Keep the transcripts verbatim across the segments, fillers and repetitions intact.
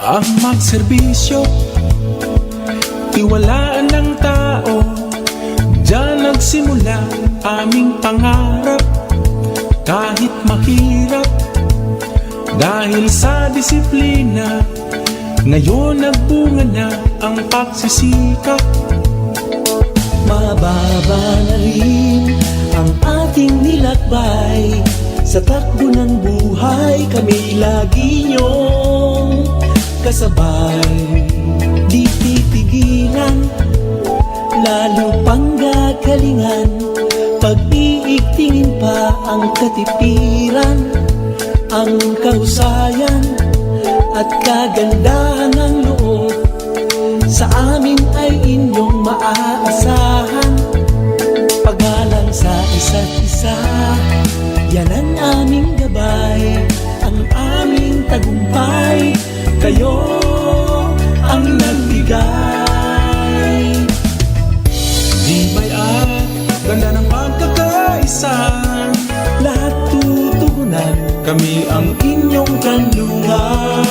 Ang magserbisyo, tiwalaan ng tao, diyan nagsimula aming pangarap. Kahit mahirap, dahil sa disiplina, ngayon nagbunga na ang pagsisikap. Mababa na rin ang ating nilakbay. Sa takbo ng buhay, kami lagi niyong kasabay. Di titigilan, lalo pang gagalingan. Pag-iigtingin pa ang katipiran, ang kahusayan at kagandahan ng loob. Sa amin ay inyong maaasahan. Paggalang sa isa't isa, yan ang aming gabay, ang aming tagumpay. Kayo ang nagbigay. Di may at ganda ng pagkakaisa. Lahat tutugunan, kami ang inyong kanlungan.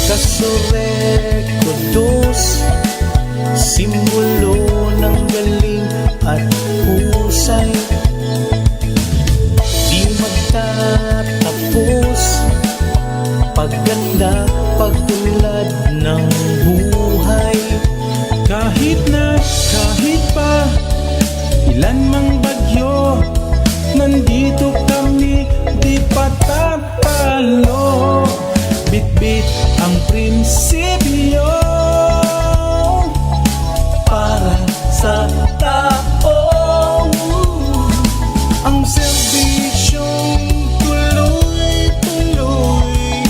Kasureko Dos, simbolo ng galing at husay. Di magtatapos, pagganda, pag-unlad ng buhay. Kahit na, kahit pa, ilan mang bagyo, nandito kami, di patatalo. Bitbit ang prinsipyo para sa tao. Ang serbisyong tuloy-tuloy,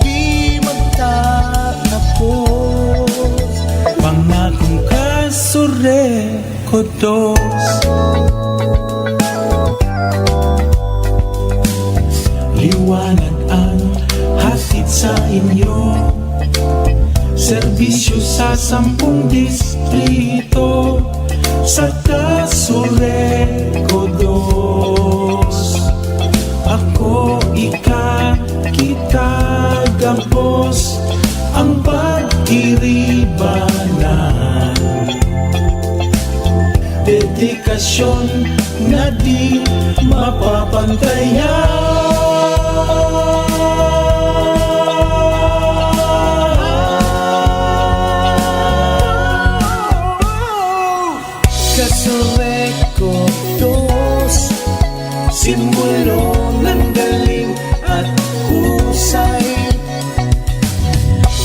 di magtatapos. Pangakong Kasureko Dos. Liwanag ang hatid sa inyo. Serbisyo sa sampung distrito. Sa Kasureko Dos, ako, ika, kita, gabos ang pagkiribanan. Dedikasyon na di mapapantayan. Kasureko Dos, simbolo ng galing at husay.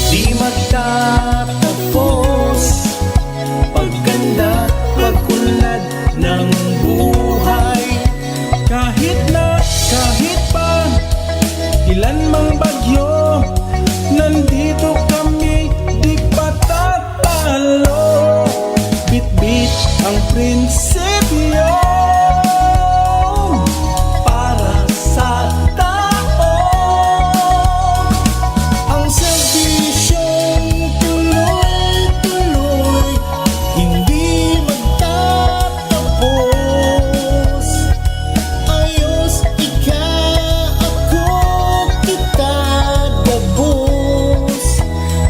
Di magtatapos, pagganda, pag-unlad ng buhay. Kahit na, kahit pa, ilan mang bagyo, nandito kami, di patatalo. Bitbit ang prinsipyo para sa tao. Ang serbisyong tuloy-tuloy, hindi magtatapos. Ayos, ika, ako, kita, gabos.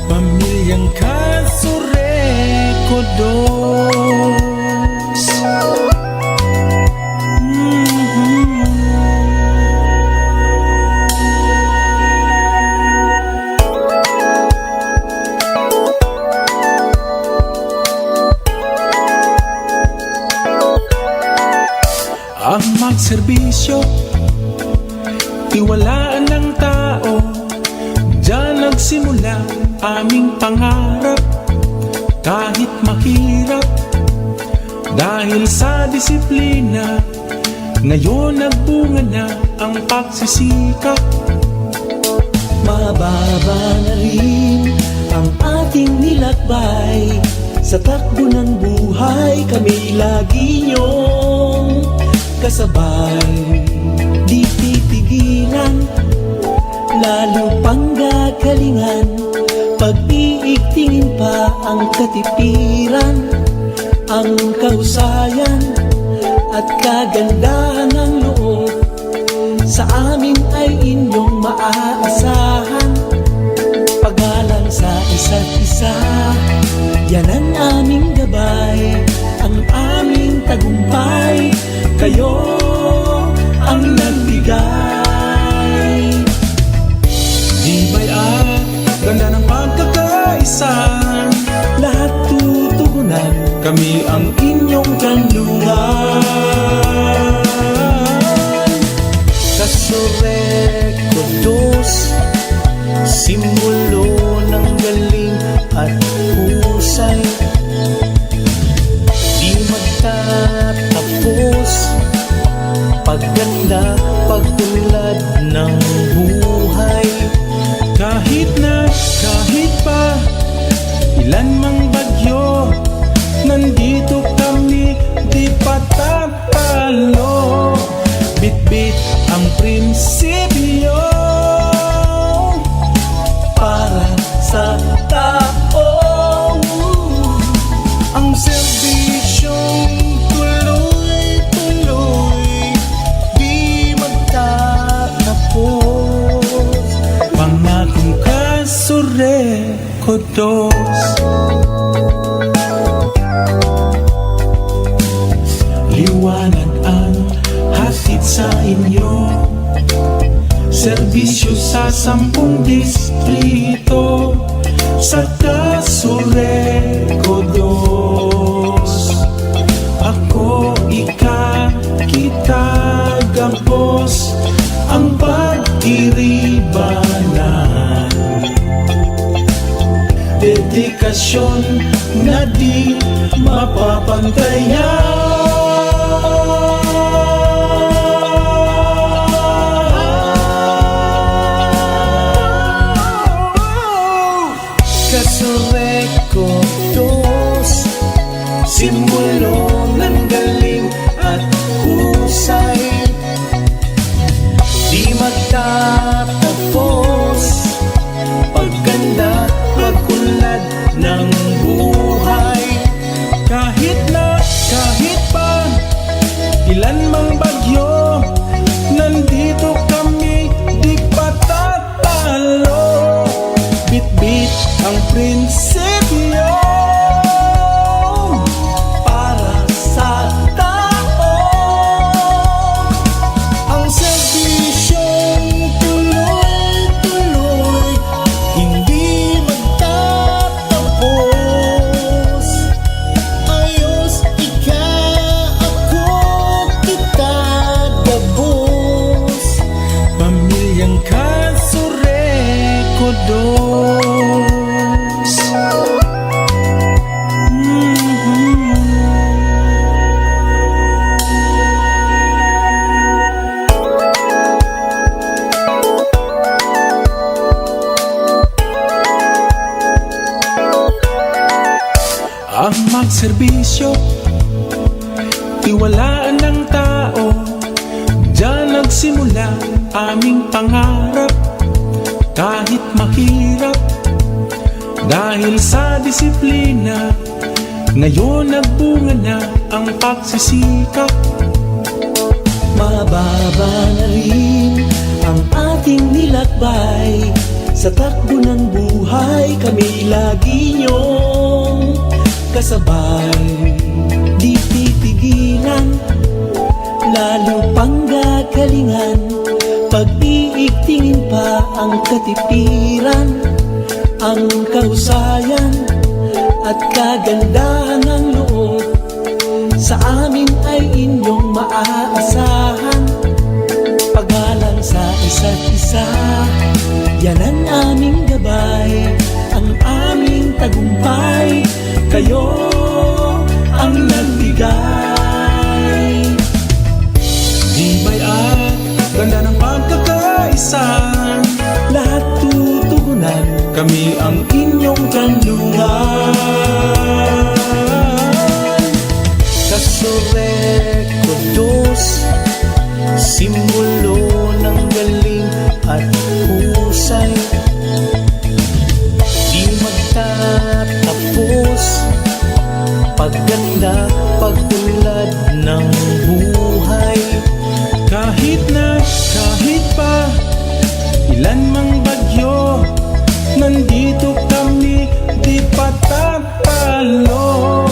Pamilyang Kasureko Dos. Ang magserbisyo, tiwalaan ng tao, diyan nagsimula aming pangarap. Kahit mahirap, dahil sa disiplina, ngayon nagbunga na ang pagsisikap. Mababa na rin ang ating nilakbay. Sa takbo ng buhay, kami lagi niyong kasabay. Di titigilan, lalo pang gagalingan. Pag-iigtingin pa ang katipiran, ang kahusayan at kagandahan ng loob. Sa amin ay inyong maaasahan. Kami ang inyong kanlungan. Kasurek ko dos, simbolo ng galing at husay. Di magtatapos, pagganda, pag-unlad ng buhay. Kahit na, kahit pa, ilan mang bagyo, nandito kami, di patatalo. Bitbit ang prinsipyo para sa tao. Ang serbisyong tuloy-tuloy, di magtatapos. Pangakong Kasurek ko dos. Liwanag ang hatid sa inyo. Serbisyo sa sampung distrito. Sa Kasurek ko dos. Ako, ika, kita, gabos ang pagtiribanan. Dedikasyon na di mapapantayan. Kasurek ko dos, simbolo ng galing at husay. Di magtatapos, pagganda, pag-unlad ng buhay. Kahit na, kahit pa, ilan mang bagyo, nandito kami, di patatalo. Bitbit ang prinsipyo para sa tao. Ang serbisyong tuloy-tuloy, hindi magtatapos. Ayos, ika, ako, kita, gabos. Pamilyang Kasurek ko dos. Ang magserbisyo, tiwalaan ng tao. Diyan nagsimula aming pangarap. Kahit mahirap, dahil sa disiplina, ngayon nagbunga na ang pagsisikap. Mababa na rin ang ating nilakbay. Sa takbo ng buhay, kami lagi niyong kasabay. Di titigilan, lalo pang gagalingan. Pag-iigtingin pa ang katipiran, ang kahusayan at kagandahan ng loob. Sa amin ay inyong maaasahan. Paggalang sa isa't isa, yan ang aming gabay, ang aming tagumpay. Kayo ang nagbigay. Tibay at ganda ng pagkakaisa, lahat tutugunan. Kami ang inyong kanlungan. Kasurek ko dos, simbolo ng galing at husay. Di magtatapos, pagganda, pag-unlad ng buhay. Kahit na, kahit pa, ilan mang bagyo, nandito kami, di patatalo.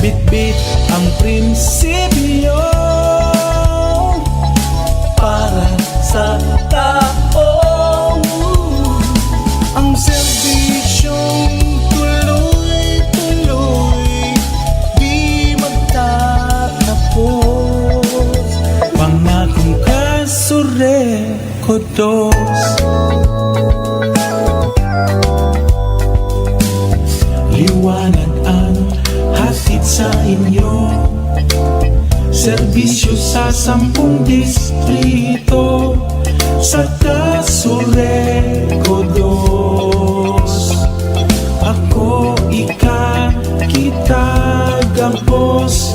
Bitbit ang prinsipyo para sa tao. Dos. Liwanag ang hatid sa inyo. Serbisyo sa sampung distrito. Sa Kasureko dos. Ako, ika, kita, gabos.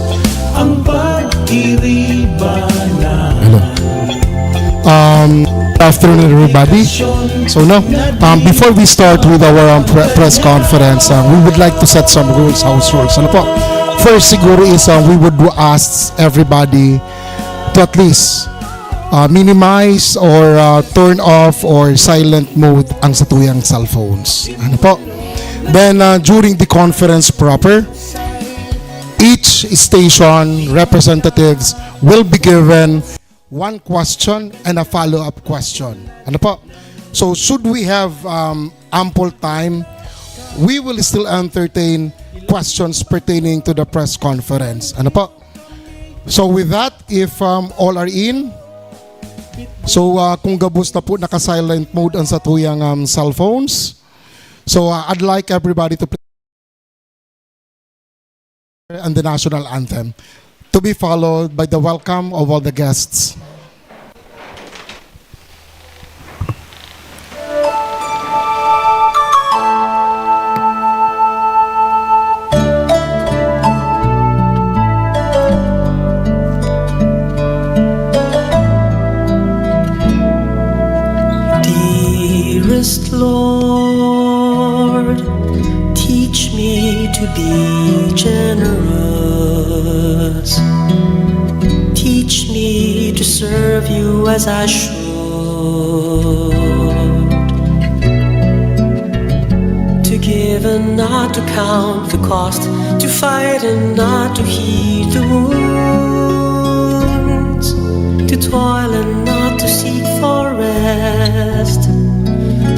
Ang pagkiribanan. Hello. Um, good afternoon, everybody. So, no, um, before we start with our um, pre- press conference, uh, we would like to set some rules, house rules. Ano po? First, siguro is uh, we would ask everybody to at least uh, minimize or uh, turn off or silent mode ang satuyang cellphones. Ano po? Then, uh, during the conference proper, each station representatives will be given one question and a follow-up question. Ano po? So, should we have um, ample time, we will still entertain questions pertaining to the press conference. Ano po? So, with that, if um, all are in, so uh, kung gabos na po naka-silent mode ang satuyang um, cellphones, so uh, I'd like everybody to play and the national anthem, to be followed by the welcome of all the guests. Dearest Lord, teach me to be generous. Teach me to serve you as I should. To give and not to count the cost, to fight and not to heed the wounds, to toil and not to seek for rest,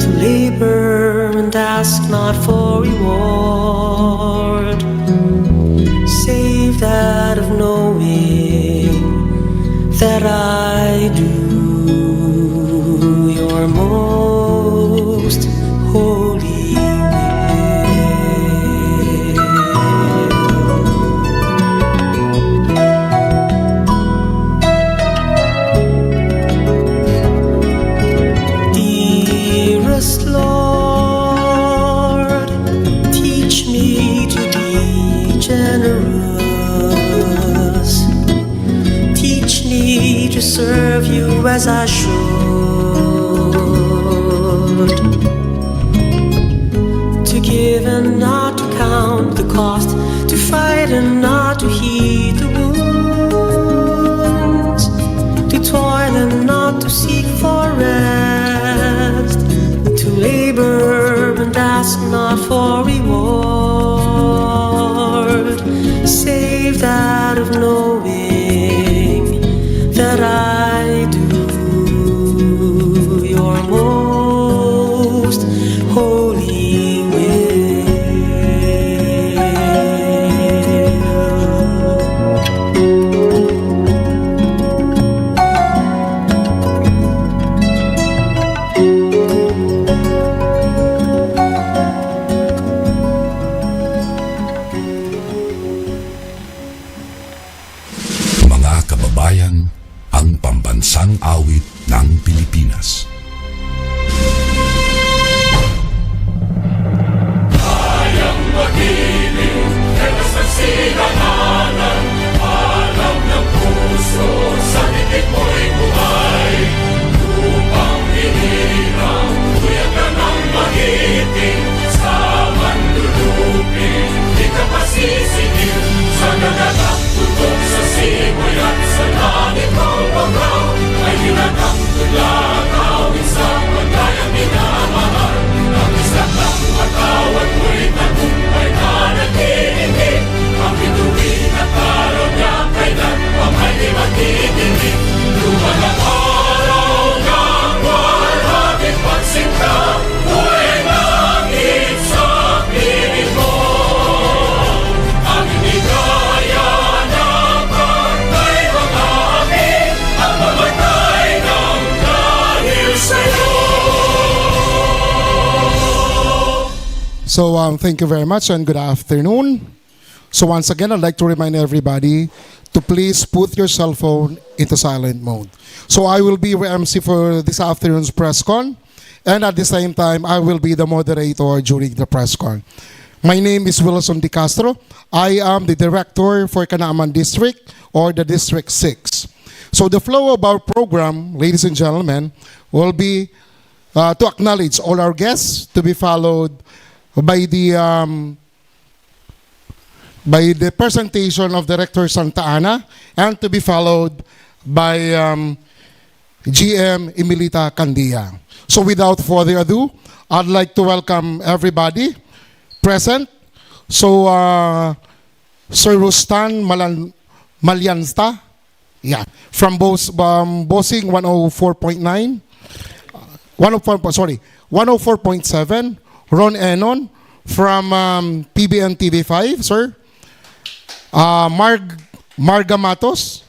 to labor and ask not for reward, save that of knowing that I do your most holy will. Dearest Lord, teach me to be generous. Teach me to serve you as I should. To give and not to count the cost, to fight and not to heed the wounds, to toil and not to seek for rest, to labor and ask not for reward, save that of knowing that I do So, um, thank you very much and good afternoon. So once again, I'd like to remind everybody to please put your cell phone into silent mode. So I will be your M C for this afternoon's press con, and at the same time, I will be the moderator during the press con. My name is Wilson De Castro. I am the director for Canaman District, or the District six. So the flow of our program, ladies and gentlemen, will be uh, to acknowledge all our guests, to be followed by the um, by the presentation of Director Santa Ana, and to be followed by um, G M Emilita Candia. So without further ado, I'd like to welcome everybody present. So uh, Sir Rustan Malan Maliansta, yeah, from Bos um, Bosing one oh four point nine, one oh four, sorry, one oh four point seven, Ron Enon from um, P B N T V five, sir. Uh, Marg Marga Matos,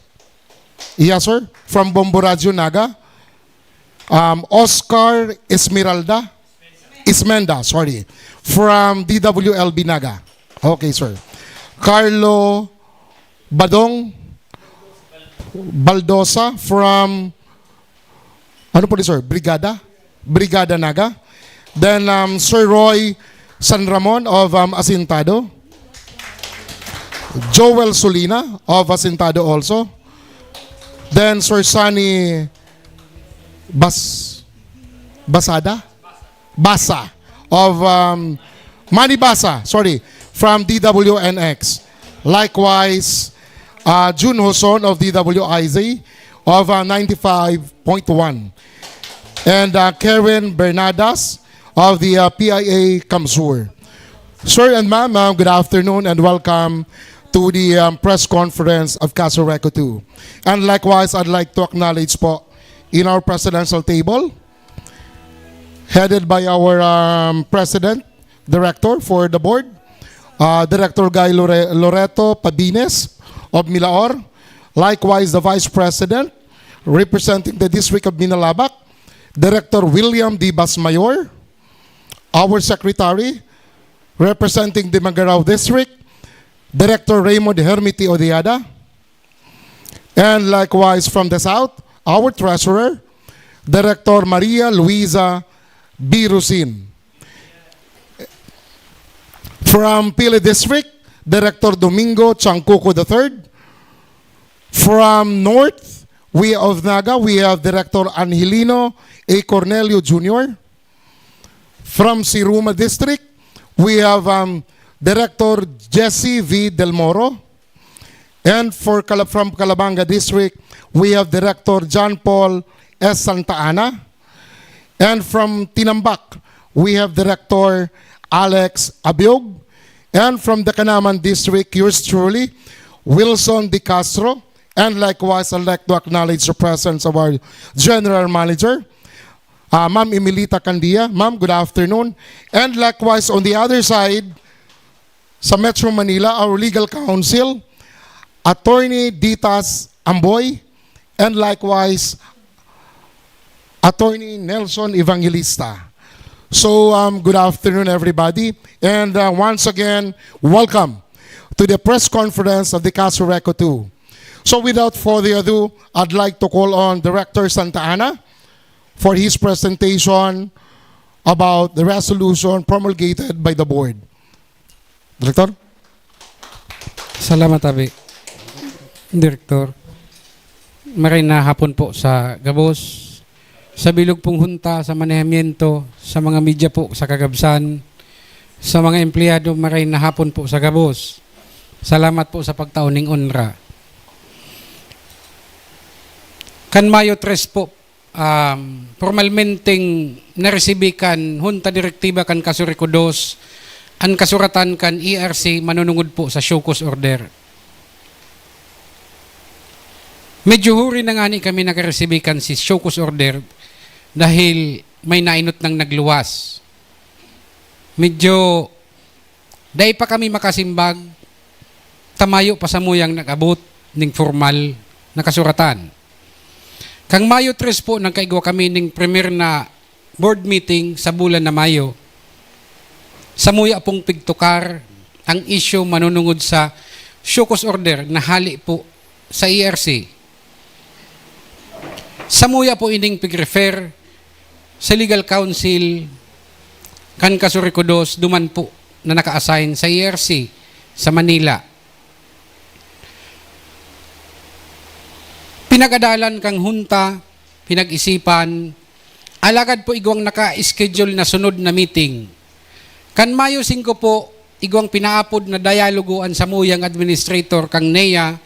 yes, sir, from Bombo Radyo Naga. Um, Oscar Esmeralda, Ismenda, sorry, from D W L B Naga. Okay, sir. Carlo Badong Baldosa from, ano po ni sir? Brigada? Brigada Naga. Then um, Sir Roy San Ramon of um, Asintado. Joel Solina of Asintado also. Then Sir Sunny Bas Basada? Basa of um, Manny Basa, sorry, from D W N X. Likewise, uh, Jun Hoson of D W I Z of uh, ninety-five point one. And uh, Karen Bernadas of the uh, P I A Kamsur. Sir and ma'am, uh, good afternoon and welcome to the um, press conference of Casureco two. And likewise, I'd like to acknowledge po in our presidential table, headed by our um, president, director for the board, uh, Director Guy Lore- Loreto Pabines of Milaor. Likewise, the vice president representing the District of Minalabac, Director William D. Basmayor, our secretary representing the Magarao District, Director Raymond Hermiti Odiada, and likewise from the South, our treasurer, Director Maria Luisa Birusin. From Pili District, Director Domingo Chancuco the third. From North, we of Naga, we have Director Angelino A. Cornelio Junior. From Siruma District, we have um, Director Jesse V. Del Moro. And for Cala- from Calabanga District, we have Director John Paul S. Santa Ana. And from Tinambac, we have Director Alex Abiog. And from the Canaman District, yours truly, Wilson De Castro. And likewise, I'd like to acknowledge the presence of our General Manager, uh, Ma'am Emilita Candia. Ma'am, good afternoon. And likewise, on the other side, sa Metro Manila, our legal counsel, Attorney Ditas Amboy, and likewise, Attorney Nelson Evangelista. So, um, good afternoon, everybody. And uh, once again, welcome to the press conference of the Casureco two. So, without further ado, I'd like to call on Director Santa Ana for his presentation about the resolution promulgated by the board. Director? Salamat, Abi. Direktor, maray na hapon po sa gabos, sa bilog pong hunta, sa manehamiento, sa mga media po sa kagabsan, sa mga empleyado, maray na hapon po sa gabos. Salamat po sa pagtao ning onra. Kan Mayo tres po, um, pormalmenteng naresibi kan Junta Direktiba kan Casureco dos an kasuratan kan E R C manunungod po sa show cause order. Medyo huri na ngani kami nakaresibi kan si show cause order dahil may nainot nang nagluwas. Medyo dai pa kami makasimbag, ta mayo pa samuyang nag-abot ning formal na kasuratan. Kan Mayo tres po, nagkaigwa kami ning premier na board meeting sa bulan na Mayo. Samuya pong pigtukar ang isyu manunungod sa show cause order na hali po sa E R C. Samuya po ining pig-refer sa legal counsel kan Kasuriko Dos duman po na naka-assign sa E R C sa Manila. Pinag-adalan kang hunta, pinag-isipan, alagad po igwang naka-schedule na sunod na meeting. Kan Mayo singko po, igwang pinaapod na dialogo an samuyang administrator kang NEA,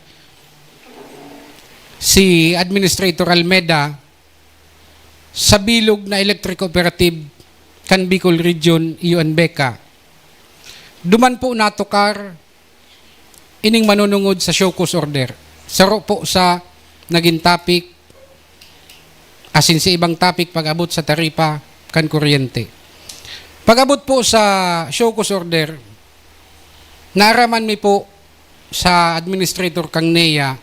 si Administrator Almeda, sa bilog na electric cooperative kan Bicol Region, UNBECA. Duman po natukar ining manunungod sa show cause order. Saro po sa naging topic, asin sa ibang topic pag-abot sa taripa kan kuryente. Pag-abot po sa show cause order, naaraman mi po sa administrator kang NEA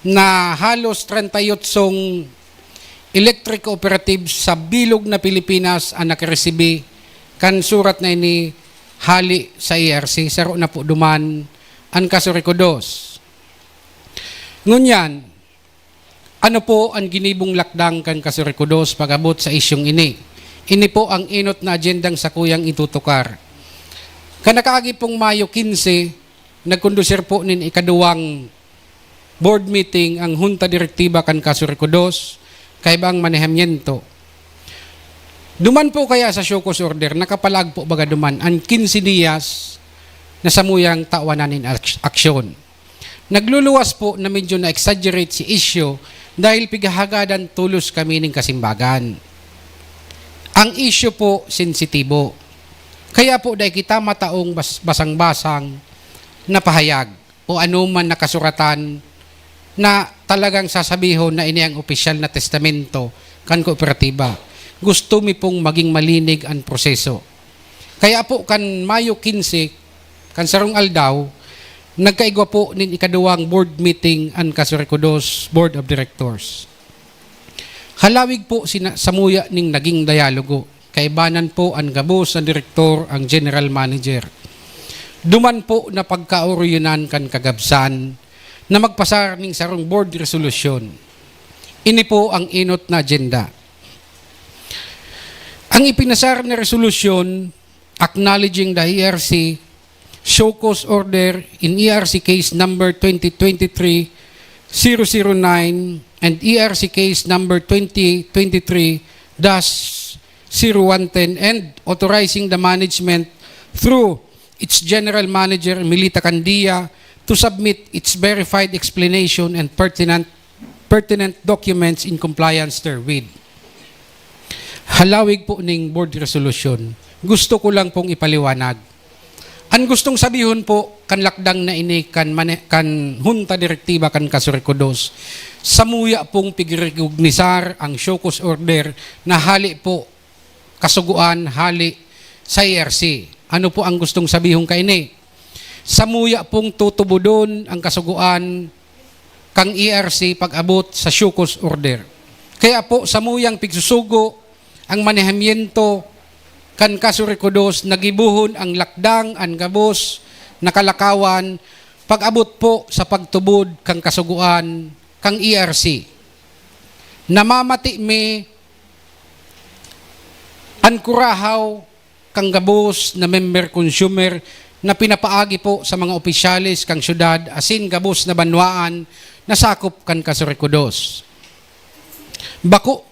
na halos treinta y ocho electric cooperatives sa bilog na Pilipinas ang nakaresibi kan surat na ini hali sa E R C, saro na po duman an Kasuriko Dos. Ngunyan, ano po an ginibong lakdang kan Kasuriko Dos pag-abot sa isyung ini? Ini po ang enot na agendang sakuyang itutukar. Kan nakaagi pong Mayo quince, nagkondusir po nin ikaduwang board meeting ang Junta Direktiba kan Kasuriko Dos, kaibang manehamiento. Duman po kaya sa show cause order, nakapalaag po baga duman an quince dias na samuyang tawanan nin aks-, aksyon. Nagluluwas po na medyo na-exaggerate si isyu dahil pighahagadan tolos kami nin kasimbagan. Ang isyu po, sensitibo. Kaya po dai kita mataong bas-, basang-basang na pahayag o anoman na kasuratan na talagang sasabihon na ini ang opisyal na testamento kan kooperatiba. Gusto mi pong maging malinig an proseso. Kaya po kan Mayo quince, kan sarong aldaw, nagkaigwa po nin ikaduwang board meeting an Kasuriko Dos Board of Directors. Halawig po sina-, samuya ning naging dialogo. Kaibanan po an gabos na direktor, ang general manager. Duman po na pagkaoryonan kan kagabsan na magpasar ning sarong board resolution. Ini po ang enot na agenda. Ang ipinasar na resolusyon acknowledging the E R C show cause order in E R C case number twenty twenty-three zero zero nine and E R C case number twenty twenty-three dash zero one ten and authorizing the management through its general manager, Melita Candia, to submit its verified explanation and pertinent, pertinent documents in compliance therewith. Halawig po ning board resolution, gusto ko lang pong ipaliwanag. An gustong sabihon po kan lakdang na ini kan mane-, kan Junta Direktiba kan Kasuriko Dos, samuya pong pigrekognisar ang show cause order na hali po kasugoan hali sa E R C. Ano po ang gustong sabihon kaini? Samuya pong tutubodon ang kasugoan kan E R C pag-abot sa show cause order. Kaya po, samuyang pigsusugo ang manehamiento kan Kasuriko Dos na gibohon ang lakdang an gabos na kalakawan pag-abot po sa pagtubod kan kasugoan kan E R C. Namamati mi an kurahaw kan gabos na member consumer na pinapaagi po sa mga opisyales kan syudad asin gabos na banwaan na sakop kan Kasuriko Dos. Bako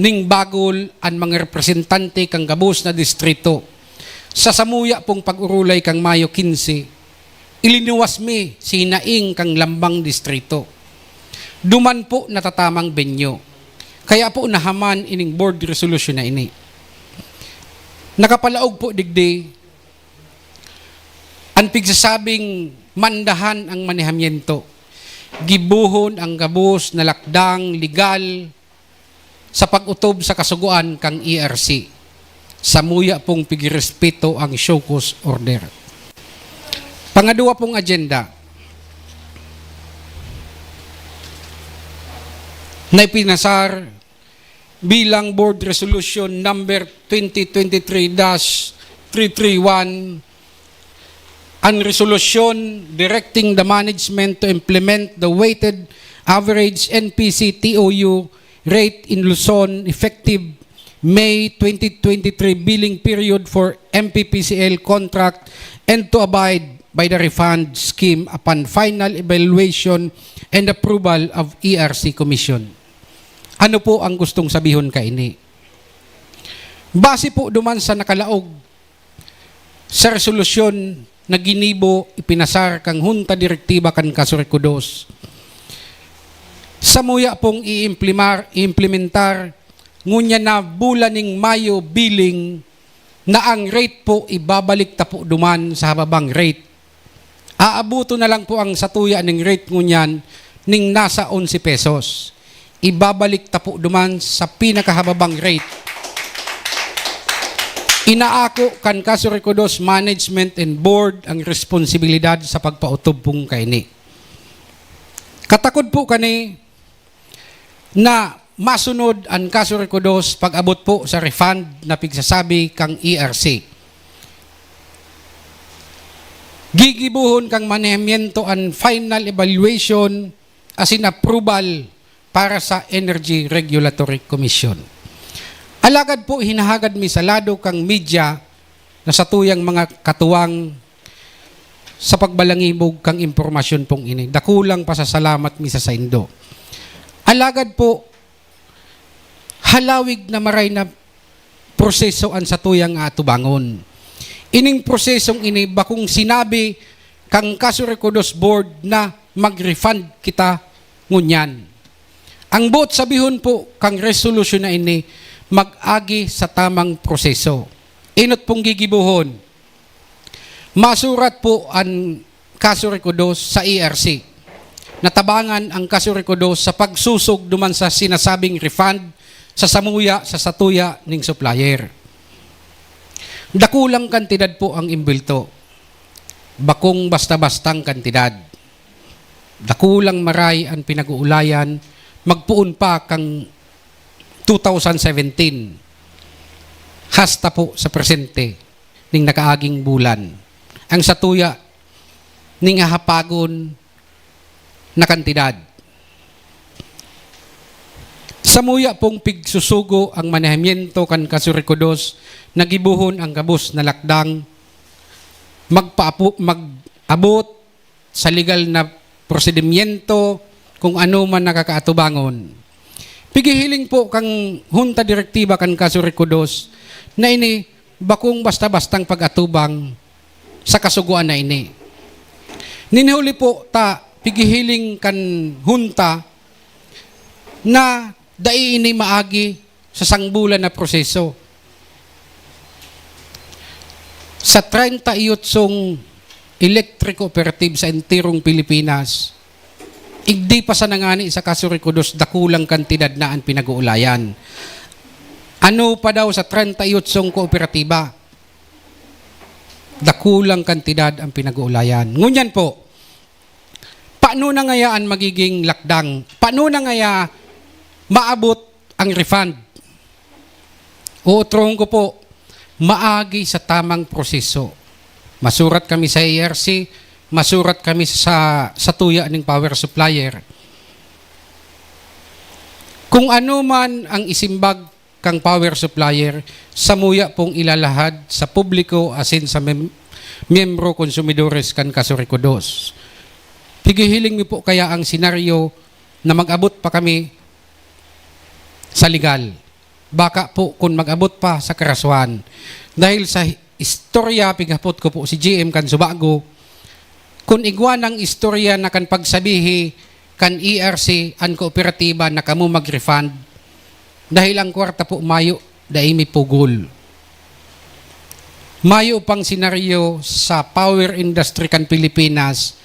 ning bagol an mga representante kan gabos na distrito. Sa samuya pong pag-orolay kan Mayo quince, ilinuwas mi si Hinaing kan Lambang Distrito. Duman po natatamang venue. Kaya po nahaman ining board resolution na ini. Nakapalaog po digdi an pigsasabing mandahan ang manehamiento. Gibohon ang gabos na lakdang legal sa pag-otob sa kasugoan kan E R C. Samuya pong pigirespeto ang show cause order. Pangadwa pong agenda na ipinasar bilang Board Resolution Number twenty twenty-three dash three three one, an resolusyon directing the management to implement the weighted average N P C T O U rate in Luzon effective May twenty twenty-three billing period for M P P C L contract and to abide by the refund scheme upon final evaluation and approval of E R C Commission. Ano po ang gustong sabihon kaini? Base po duman sa nakalaog sa resolusyon na ginibo, ipinasar kan Junta Direktiba kan Kasuriko Dos, samuya pong iimplimar-, iimplementar ngunyan na bulan ning Mayo billing na ang rate po ibabalik ta po duman sa hababang rate. Aaboton na lang po ang satuya ning rate ngunyan ning nasa onse pesos. Ibabalik ta po duman sa pinakahababang rate. Inaako kan Kasuriko Dos Management and Board ang responsibilidad sa pagpaotob pong kaini. Katakod po kani na masunod an Kasuriko Dos pag-abot po sa refund na pigsasabi kang E R C. Gigibohon kang manehamiento an final evaluation asin approval para sa Energy Regulatory Commission. Alagad po, hinahagad mi sa lado kang media na satuyang mga katuwang sa pagbalangibog kang impormasyon pong ini. Dakulang pasasalamat mi sa saindo. Alagad po, halawig na maray na proseso an satuyang atubangon. Ining prosesong ini bakong sinabi kang Kasuriko Dos Board na mag-refund kita ngunyan. Ang boot sabihon po kang resolusyon na ini, mag-agi sa tamang proseso. Enot pong gigibohon, masurat po an Kasuriko Dos sa E R C. Natabangan ang Kasuriko Dos sa pagsusog duman sa sinasabing refund sa samuya sa satuya ning supplier. Dakulang kantidad po ang imbulto. Bakong basta-bastang kantidad. Dakulang maray an pinag-uulayan, magpoon pa kang two thousand seventeen, hasta po sa presente ning nakaaging bulan. Ang satuya ning hahapagon na kantidad. Samuya pong pigsusugo ang manehamiento kan Kasuriko Dos, nagibohon ang gabos na lakdang magpaapo-, mag-abot sa legal na prosedimyento kung ano man nakakaatubangon. Pigihiling po kang Junta Direktiba kan Kasuriko Dos na ini bakong basta-bastang pag-atubang sa kasugoan na ini. Nin huli po ta pigihiling kan Junta na dai ini maagi sa sangbulan na proseso. Sa treinta y otsong electric cooperative sa enterong Pilipinas, igdi pa sana ngani sa Kasuriko Dos, dakulang kantidad na an pinag-uulayan. Ano pa daw sa treinta y otsong kooperatiba? Dakulang kantidad ang pinag-uulayan. Ngunyan po, paano na ngaya an magiging lakdang? Paano na ngaya maabot ang refund? Uutrohon ko po, maagi sa tamang proseso. Masurat kami sa E R C, masurat kami sa, sa tuya ning power supplier. Kung ano man ang isimbag kang power supplier, samuya pong ilalahad sa publiko asin sa mem-, miyembro konsumidores kan Kasuriko Dos. Pigihiling mi po kaya ang senaryo na mag-abot pa kami sa legal. Baka po kun mag-abot pa sa karasuhan. Dahil sa istorya, pighapot ko po si G M kan Subago, kun igwa nang istorya na kan pagsabihi kan E R C an kooperatiba na kamo mag-refund, dahil ang kwarta po mayo, dai mi pugol. Mayo pang senaryo sa power industry kan Pilipinas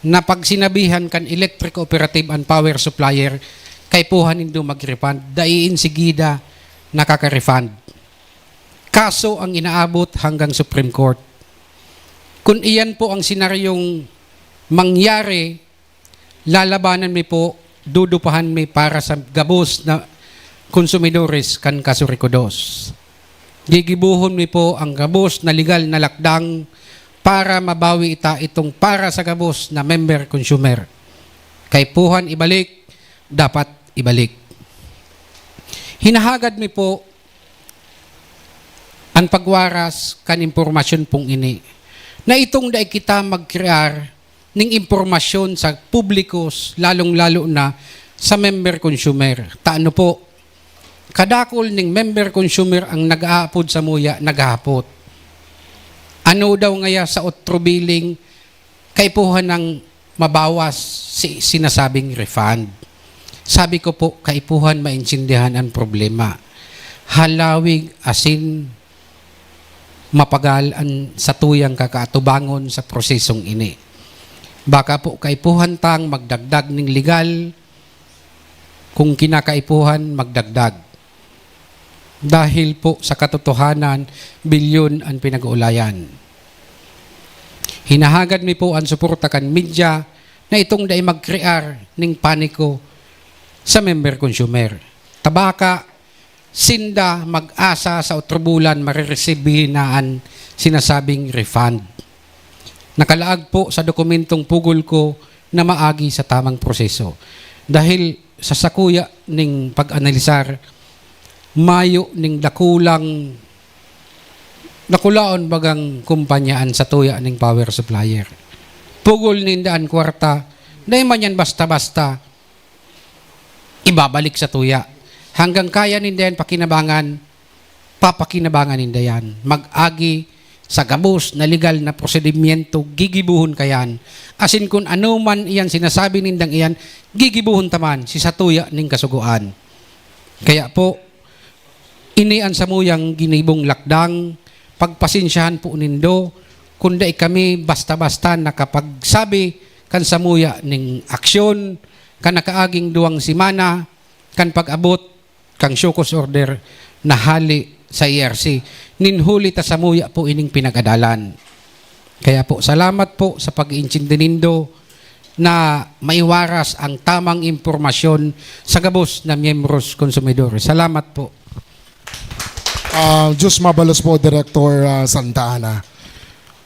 na pag sinabihan kan electric cooperative an power supplier, kaipuhan nindo mag-refund, dai insigida nakaka-refund. Kaso ang inaabot hanggang Supreme Court. Kun iyan po ang senaryong mangyari, lalabanan mi po, dudupahan mi para sa gabos na konsumidores kan Kasuriko Dos. Gigibohon mi po ang gabos na legal na lakdang para mabawi ita itong para sa gabos na member consumer. Kaipuhan ibalik, dapat ibalik. Hinahagad mi po an pagwaras kan impormasyon pong ini, na itong dai kita magkrear ning impormasyon sa publiko, lalong-lalo na sa member consumer. Ta ano po, kadakul ning member consumer ang nag-aapod samuya, naghahapot. Ano daw ngaya sa otro billing kaipuhan nang mabawas si sinasabing refund? Sabi ko po, kaipuhan maintindihan ang problema. Halawig asin mapagal an satuyang kakaatubangon sa prosesong ini. Baka po kaipuhan tang magdagdag ning legal, kung kinakaipuhan magdagdag. Dahil po sa katotohanan, bilyon an pinag-uulayan. Hinahagad mi po an suporta kan media na itong dai magkrear ning paniko sa member consumer. Ta baka sinda mag-asa sa otro bulan mareresibir na an sinasabing refund. Nakalaag po sa dokumentong pugol ko na maagi sa tamang proseso. Dahil sa sakuya ning pag-analisar, mayo ning dakulang, dakulaon bagang kumpanya an satuya ning power supplier. Pugol ninda an kwarta, dai man yan basta-basta ibabalik satuya. Hanggang kaya ninda yan pakinabangan, papakinabangan ninda yan. Mag-agi sa gabos na legal na prosedimyento, gigibohon kayan. Asin kun ano man iyan sinasabi nindang iyan, gigibohon ta man si satuya ning kasugoan. Kaya po, ini an samuyang ginibong lakdang, pagpasensyahan po nindo, kun dai kami basta-basta nakapagsabi kan samuya ning aksyon, kan nakaaging duwang semana, kan pag-abot kan show cause order na hali sa E R C. Nin huli ta samuya po ining pinag-adalan. Kaya po, salamat po sa pag-iintindi nindo na maiwaras ang tamang impormasyon sa gabos na miyembros konsumidor. Salamat po. Ah, Diyos mabalos po, Director ah, Santa Ana.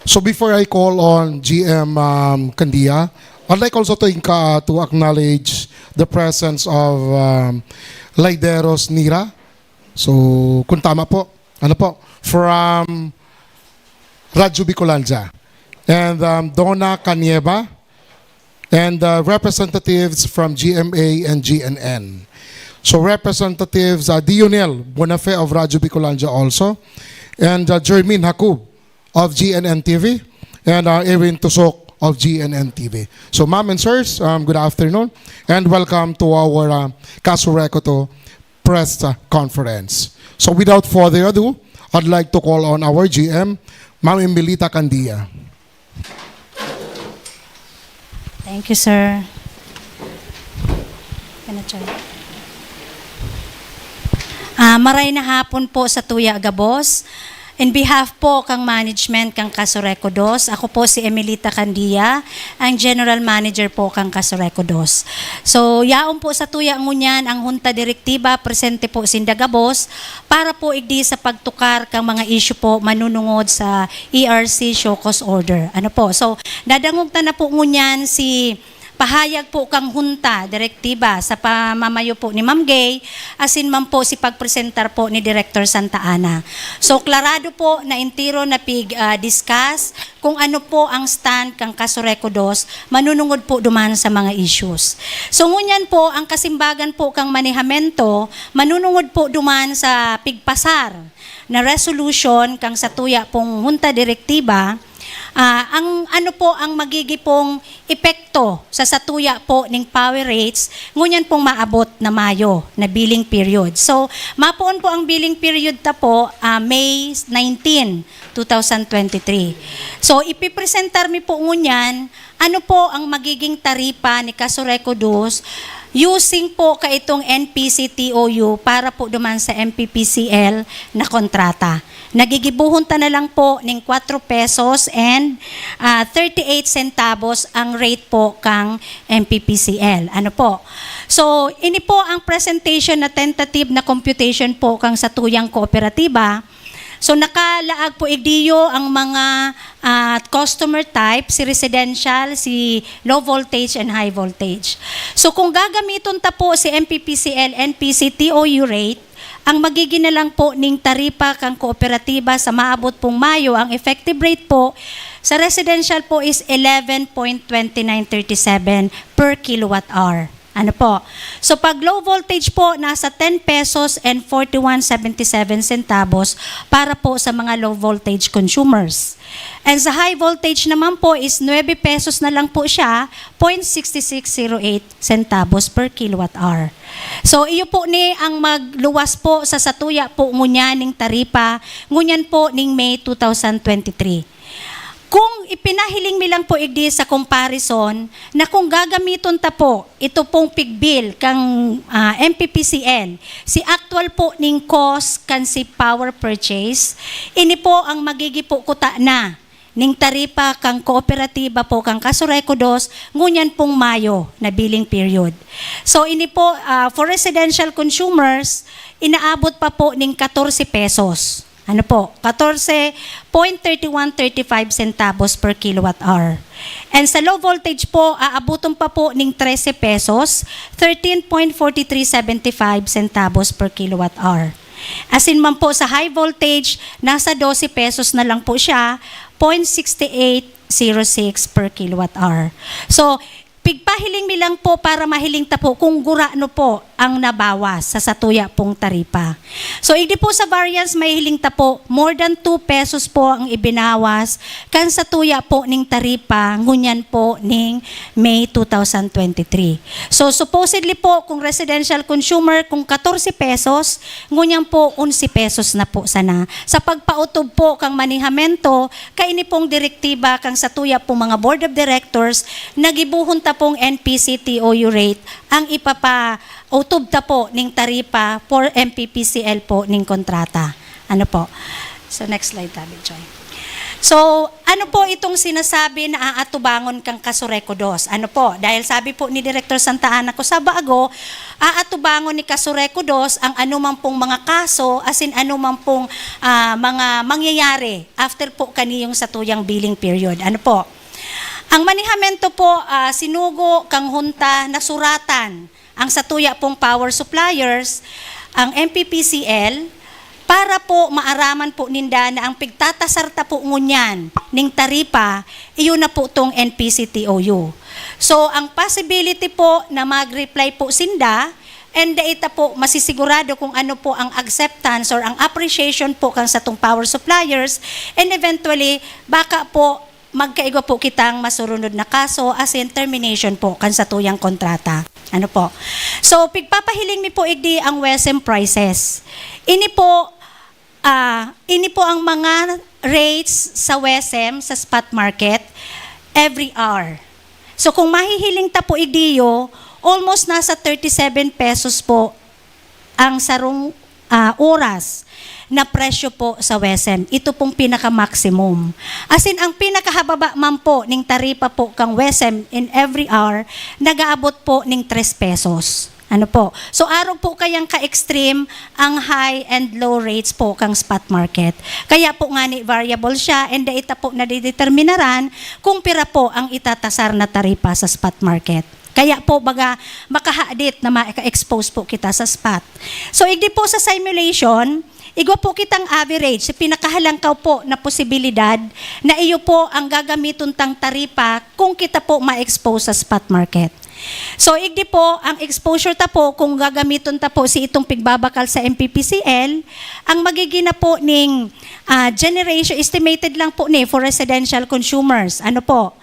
So before I call on G M um, Candia, I'd like also to, inka, to acknowledge the presence of um, Laideros Nira. So, kung tama po, ano po, from Radyo Bicolandia. And um, Donna Canieva, and uh, representatives from G M A and G N N. So Representatives uh, Dionel Bonafe of Radyo Bicolandia also, and uh, Jermaine Hakub of G N N T V, and uh, Erwin Tusok of G N N T V. So ma'am and sirs, um, good afternoon and welcome to our uh, Kasurekoto press uh, conference. So without further ado, I'd like to call on our G M, Ma'am Emilita Candia. Thank you, sir. Can I try? Ah, maray na hapon po sa tuya gabos. In behalf po kang management kang Kasureco Dos, ako po si Emilita Candia, ang general manager po kang Kasureco Dos. So, yaon po sa tuya ngunyan ang Junta Direktiba, presente po sinda gabos, para po igdi sa pagtukar kang mga issue po manunungod sa E R C show cause order. Ano po? So, nadangog ta na po ngunyan si pahayag po kang Junta Direktiba sa pamamayo po ni Ma'am Gay, asin man po si pagpresentar po ni Director Santa Ana. So, klarado po na entero na pig-discuss kung ano po ang stand kang Kasureco Dos manunungod po duman sa mga issues. So, ngunyan po, ang kasimbagan po kang manehamento manunungod po duman sa pigpasar na resolution kang satuya pong Junta Direktiba, ah, ang ano po ang magigipong epekto sa satuya po ning power rates ngunyan pong maabot na Mayo na billing period. So, mapoon po ang billing period ta po, ah, May nineteen, two thousand twenty-three. So, ipipresentar mi po ngunyan ano po ang magiging taripa ni Kasureco Dos using po kaitong N P C T O U para po duman sa M P P C L na kontrata. Nagigibuhon ta na lang po ning kwatro pesos and ah, thirty-eight centavos ang rate po kang M P P C L. Ano po? So, ini po ang presentation na tentative na computation po kang satuyang kooperatiba. So, nakalaag po igdiyo ang mga, ah, customer type, si residential, si low voltage, and high voltage. So, kung gagamiton ta po si M P P C L, N P C T O U rate, ang magigin na lang po ning taripa kan kooperatiba sa maabot pong Mayo, ang effective rate po sa residential po is eleven point twenty nine three seven per kilowatt hour. Ano po? So, pag low voltage po, nasa ten pesos and forty-one seventy-seven centavos para po sa mga low voltage consumers. And sa high voltage naman po is nuebe pesos na lang po siya, point six six zero eight centavos per kilowatt hour. So, iyo po ni ang magluwas po sa satuya po ngunyan ning taripa, ngunyan po ning May two thousand twenty-three. Kung ipinahiling mi lang po igdi sa comparison, na kung gagamiton ta po ito pong pigbil kang, ah, M P P C L, si actual po ning cost kan si power purchase, ini po ang magigi po kuta na ning taripa kang kooperatiba po kang Casureco dos, ngunyan pong Mayo na billing period. So, ini po, ah, for residential consumers, inaabot pa po ning katorse pesos. Ano po? Katorse point thirty one thirty five centavos per kilowatt hour. And sa low voltage po, aabuton pa po ning trese pesos, thirteen point forty three seventy five centavos per kilowatt hour. Asin man po sa high voltage, nasa dose pesos na lang po siya, point six eight zero six per kilowatt hour. So, pigpahiling mi lang po para mahiling ta po kung gurano po ang nabawas sa satuya pong taripa. So, igdi po sa variance, mahihiling ta po, more than two pesos po ang ibinawas kan satuya po ning taripa, ngunyan po ning May two thousand twenty-three. So, supposedly po, kung residential consumer, kung katorse pesos, ngunyan po, onse pesos na po sana. Sa pagpautob po kang manehamento, kaini pong direktiba kang satuya pong mga board of directors, nagibohon ta pong N P C T O U rate ang ipapautob ta po ning taripa for M P P C L po ning kontrata. Ano po? So, next slide, Tabi Joy. So, ano po itong sinasabi na aatubangon kang Casureco dos? Ano po? Dahil sabi po ni Director Santa Ana ko sa bago, aatubangon ni Casureco dos ang anumang pong mga kaso, asin anumang pong, ah, mga mangyayari after po kaniyong satuyang billing period. Ano po? Ang manehamento po, ah, sinugo kang Hunta na suratan ang satuya pong power suppliers, ang M P P C L, para po maaraman po ninda na ang pigtatasar ta po ngunyan ning taripa, iyo na po tong N P C T O U. So, ang possibility po na mag-reply po sinda, and dai ta po masisigurado kung ano po ang acceptance or ang appreciation po kan satong power suppliers, and eventually, baka po magkaigwa po kitang masurunod na kaso, as in termination po kan satuyang kontrata. Ano po? So, pigpapahiling mi po igdi ang WESM prices. Ini po, ah, ini po ang mga rates sa WESM sa spot market every hour. So, kung mahihiling ta po igdiyo, almost nasa thirty-seven pesos po ang sarong, ah, oras na presyo po sa WESM. Ito pong pinaka-maximum. As in, ang pinakahababa man po ning taripa po kang WESM in every hour, nag-aabot po ning tres pesos. Ano po? So, arog po kayang ka-extreme ang high and low rates po kang spot market. Kaya po nga ni variable siya, and dai ta po nadideterminaran kung pira po ang itatasar na taripa sa spot market. Kaya po, baga, makahadit na ma-expose po kita sa spot. So, igdi po sa simulation, igwa po kitang average, sa pinakahalangkaw po na posibilidad na iyo po ang gagamiton tang taripa kung kita po ma-expose sa spot market. So, igdi po, ang exposure ta po, kung gagamiton ta po si itong pigbabakal sa M P P C L, ang magiging na po ning, ah, generation, estimated lang po ni for residential consumers. Ano po?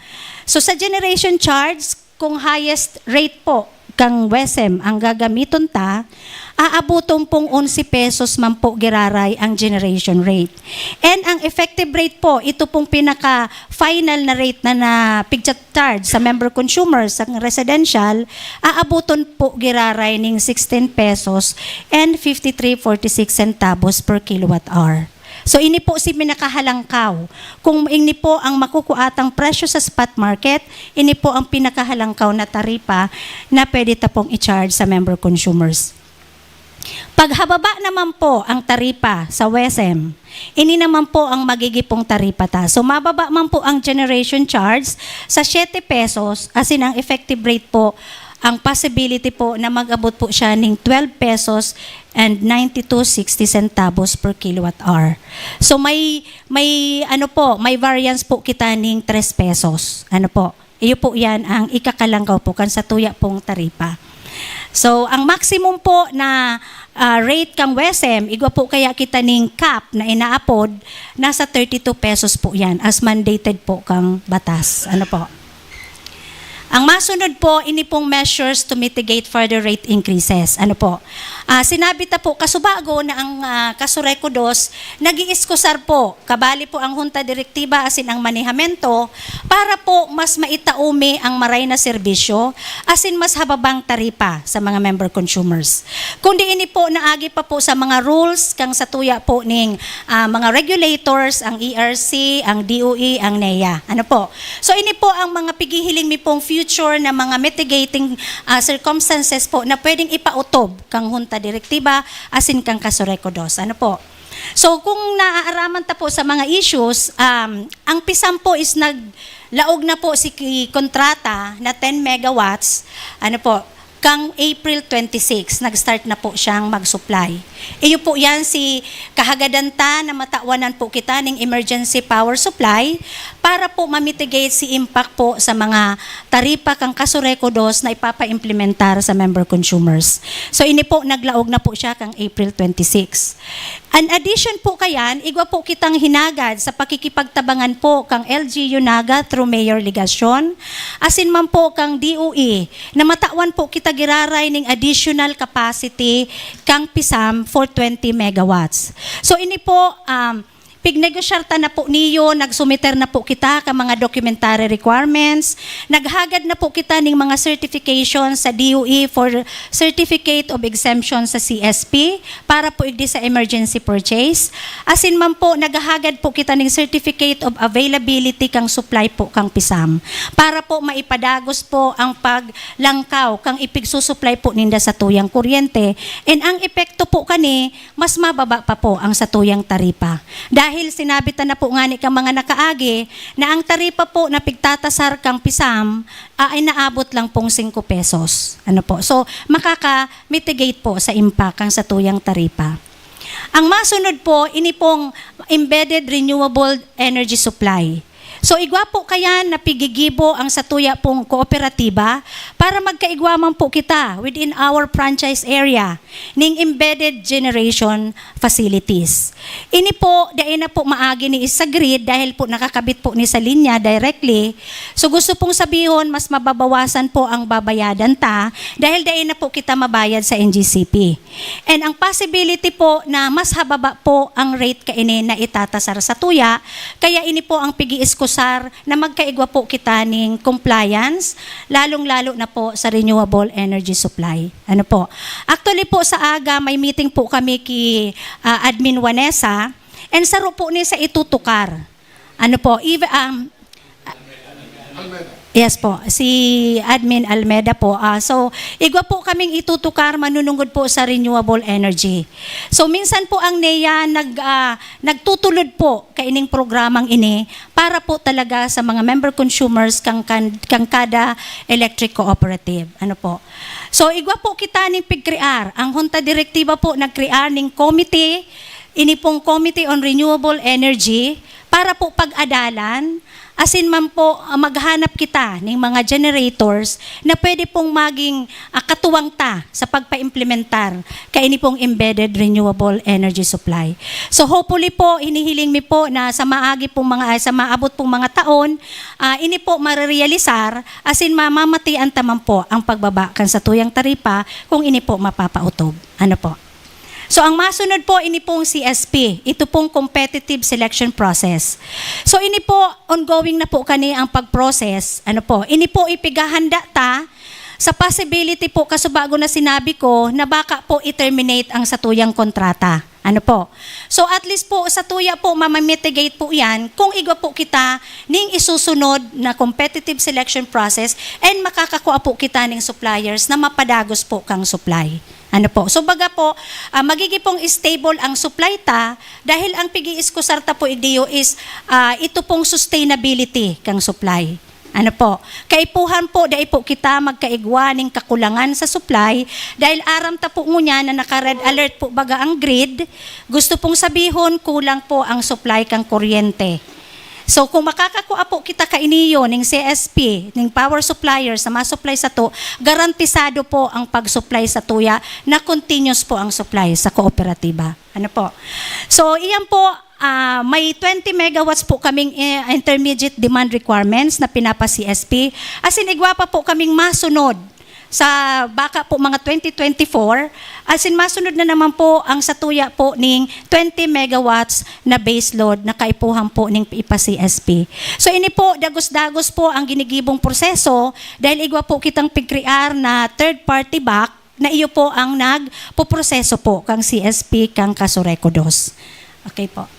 So, sa generation charge, kung highest rate po kang WESM ang gagamiton ta, aaboton pong onse pesos man po giraray ang generation rate. And ang effective rate po, ito pong pinaka-final na rate na, na pigcha-charge sa member consumers, sa residential, aaboton po giraray ning sixteen pesos and fifty-three forty-six centavos per kilowatt hour. So, ini po si pinakahalangkaw. Kung ini po ang makukuatang presyo sa spot market, ini po ang pinakahalangkaw na taripa na pwede ta pong i-charge sa member consumers. Paghababa naman po ang taripa sa WESM, ini naman po ang magigipong taripa ta. So, mababa man po ang generation charge sa siyete pesos, asin ang effective rate po, ang possibility po na mag-abot po siya ning twelve pesos and ninety-two sixty centavos per kilowatt hour. So, may, may, ano po, may variance po kita ning tres pesos. Ano po? Iyo po yan ang ikakalangkaw po kan satuya pong taripa. So, ang maximum po na, ah, rate kang WESM, igwa po kaya kita ning cap na inaapod, nasa thirty-two pesos po yan as mandated po kang batas. Ano po? Ang masunod po, ini pong measures to mitigate further rate increases. Ano po? Ah, sinabi ta po kasubago na ang, ah, Kasureco dos nag-iiskusar po, kabali po ang Junta Direktiba asin ang manehamento para po mas maitaumi ang maray na serbisyo asin mas hababang taripa sa mga member consumers. Kundi ini po naagi pa po sa mga rules kang satuya po ning, ah, mga regulators, ang E R C, ang D O E, ang NEA. Ano po? So, ini po ang mga pighihiling mi pong future na mga mitigating, ah, circumstances po na pwedeng ipautob kang Junta Direktiba asin kang Kasureco dos. Ano po? So, kung naaaraman ta po sa mga issues, um, ang PISAM po is naglaog na po si ki-, kontrata na ten megawatts, ano po, kang April twenty-six, nag-start na po siyang mag-supply. Iyo po yan si kahagadan ta na matawanan po kita ning emergency power supply para po ma-mitigate si impact po sa mga taripa kang Kasureco dos na ipapaimplementar sa member consumers. So, ini po, naglaog na po siya kang April twenty-six. An addition po kayan, igwa po kitang hinagad sa pakikipagtabangan po kang L G U Naga through Mayor Legacion, asin man po kang D O E, na matawan po kita giraray ning additional capacity kang PISAM for twenty megawatts. So, ini po, um, pignegosyar ta na po niyo, nagsumiter na po kita ka mga documentary requirements, naghagad na po kita ning mga certification sa D O E for Certificate of Exemption sa C S P para po igdi sa emergency purchase. Asin man po, naghahagad po kita ning Certificate of Availability kang supply po kang PISAM para po maipadagos po ang paglangkaw kang ipigsusupply po ninda sa tuyang kuryente. And ang epekto po kani, mas mababa pa po ang satuyang taripa. Dahil sinabi ta na po ngani kang mga nakaagi na ang taripa po na pigtatasar kang PISAM, ah, ay naabot lang pong singko pesos. Ano po? So, makaka-mitigate po sa impact ang satuyang taripa. Ang masunod po, ini pong embedded renewable energy supply. So, igwa po kayan na pigigibo ang satuya pong kooperatiba para magkaigwa man po kita within our franchise area ning embedded generation facilities. Ini po, dai na po maagi ni sa grid dahil po nakakabit po ni sa linya directly. So, gusto pong sabihon, mas mababawasan po ang babayadan ta dahil dai na po kita mabayad sa N G C P. And ang possibility po na mas hababa po ang rate kaini na itatasar satuya, kaya ini po ang pigi-iskusar na magkaigwa po kita ning compliance, lalong-lalo na po sa renewable energy supply. Ano po? Actually po, sa aga, may meeting po kami ki, ah, Admin Vanessa, and saro po ni sa itutukar. Ano po? Even, um, yes po, si Admin Almeda po. Ah, so, igwa po kaming itutukar manunungod po sa renewable energy. So, minsan po ang NEA nag-, ah, nagtutulod po kaining programang ini para po talaga sa mga member consumers kang, kan-, kang kada electric cooperative. Ano po? So, igwa po kita ning pigkrear. Ang Junta Direktiba po nagkrear ning committee, ini pong Committee on Renewable Energy, para po pag-adalan, asin man po, ah, maghanap kita ning mga generators na pwede pong maging, ah, katuwang ta sa pagpaimplementar kaini pong embedded renewable energy supply. So, hopefully po, hinihiling mi po na sa maagi pong mga, sa maabot pong mga taon, ah, ini po marerealisar, asin mamamatian ta man po ang pagbaba kan satuyang taripa kung ini po mapapautob. Ano po? So, ang masunod po, ini pong C S P, ito pong competitive selection process. So, ini po, ongoing na po kani ang pag-process. Ano po? Ini po, ipighahanda ta sa possibility po, kasubago na sinabi ko, na baka po i-terminate ang satuyang kontrata. Ano po? So, at least po, satuya po, mamamitigate po yan kung igwa po kita ning isusunod na competitive selection process and makakakua po kita ning suppliers na mapadagos po kang supply. Ano po? So, baga po, ah, magiging pong stable ang supply ta dahil ang pig-iiskusar ta po igdiyo is, ah, ito pong sustainability kang supply. Ano po? Kaipuhan po, dai po kita magkaigwa ning kakulangan sa supply dahil aram ta po ngunyan na naka-red alert po baga ang grid. Gusto pong sabihon, kulang po ang supply kang kuryente. So, kung makakakua po kita kainiyo ning C S P, ning power supplier sa ma-supply sato, garantisado po ang pag-supply satuya na continuous po ang supply sa kooperatiba. Ano po? So, iyan po, ah, may twenty megawatts po kaming, eh, intermediate demand requirements na pinapa-C S P. As in, igwa pa po kaming masunod sa baka po mga twenty twenty-four. As in, masunod na naman po ang satuya po ning twenty megawatts na base load na kaipuhan po ning ipa-C S P. So, ini po, dagos-dagos po ang ginigibong proseso dahil igwa po kitang pigkrear na third party back na iyo po ang nagpoproseso po kang C S P, kang Casureco dos. Okay po.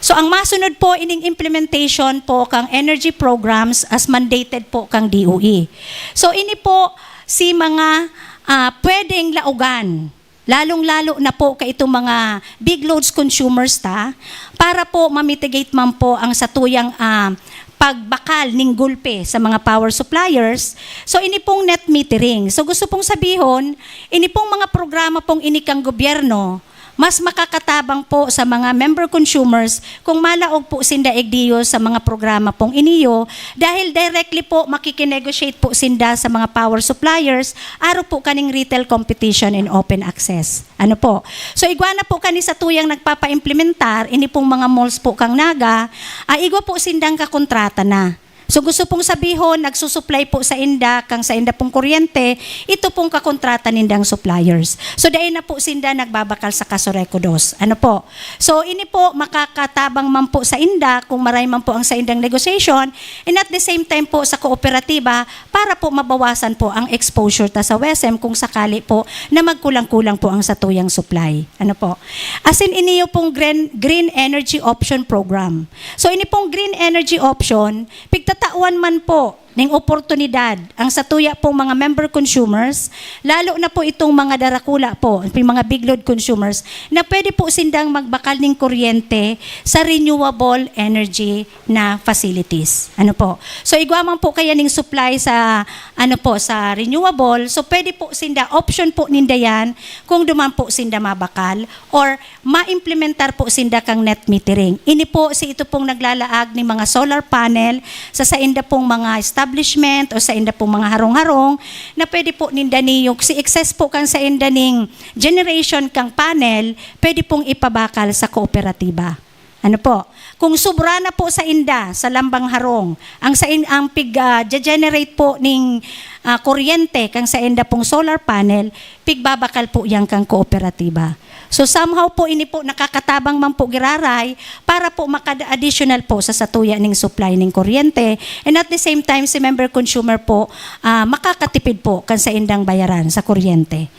So, ang masunod po ining implementation po kang energy programs as mandated po kang D O E. So, ini po si mga, ah, pwedeng laogan, lalong-lalo na po kaitong mga big loads consumers ta, para po ma-mitigate man po ang satuyang, ah, pagbakal ning gulpe sa mga power suppliers. So, ini pong net metering. So, gusto pong sabihon, ini pong mga programa pong ini kang gobyerno, mas makakatabang po sa mga member consumers kung malaog po sinda igdiyo sa mga programa pong iniyo, dahil directly po makikinegotiate po sinda sa mga power suppliers, aro po kaning retail competition and open access. Ano po? So, igwa na po kani satuyang nagpapaimplementar, ini pong mga malls po kang Naga, ah, igwa po sindang kakontrata na. So, gusto pong sabihon, nagsusupply po sa inda, kang sa inda pong kuryente, ito pong kakontrata nindang suppliers. So, dai na po sinda nagbabakal sa Casureco dos. Ano po? So, ini po, makakatabang man po sa inda, kung maray man po ang sa indang negosyasyon, and at the same time po, sa kooperatiba, para po mabawasan po ang exposure ta sa WESM kung sakali po na magkulang-kulang po ang satuyang supply. Ano po? As in, iniyo pong green, green energy option program. So, ini pong green energy option, pigtatawan man po ning oportunidad ang satuya pong mga member consumers, lalo na po itong mga darakula po, yung mga big load consumers, na pwede po sindang magbakal ning kuryente sa renewable energy na facilities. Ano po? So, igwa man po kaya ning supply sa, ano po, sa renewable. So, pwede po sinda, option po ninda yan kung duman po sinda mabakal or maimplementar po sinda kang net metering. Ini po si ito pong naglalaag ning mga solar panel sa sainda pong mga establishment o sainda pong mga harong-harong na pwede po ninda niyog si excess po kang sainda ning generation kang panel, pwede pong ipabakal sa kooperatiba. Ano po? Kung sobra na po sainda sa lambang harong, ang sain-, ang pig, ah, generate po ning, ah, kuryente kang sainda pong solar panel, pigbabakal po yan kang kooperatiba. So, somehow po, ini po, nakakatabang man po giraray para po makada-additional po sa satuya ning supply ning kuryente. And at the same time, si member consumer po, ah, makakatipid po kan saindang bayaran sa kuryente.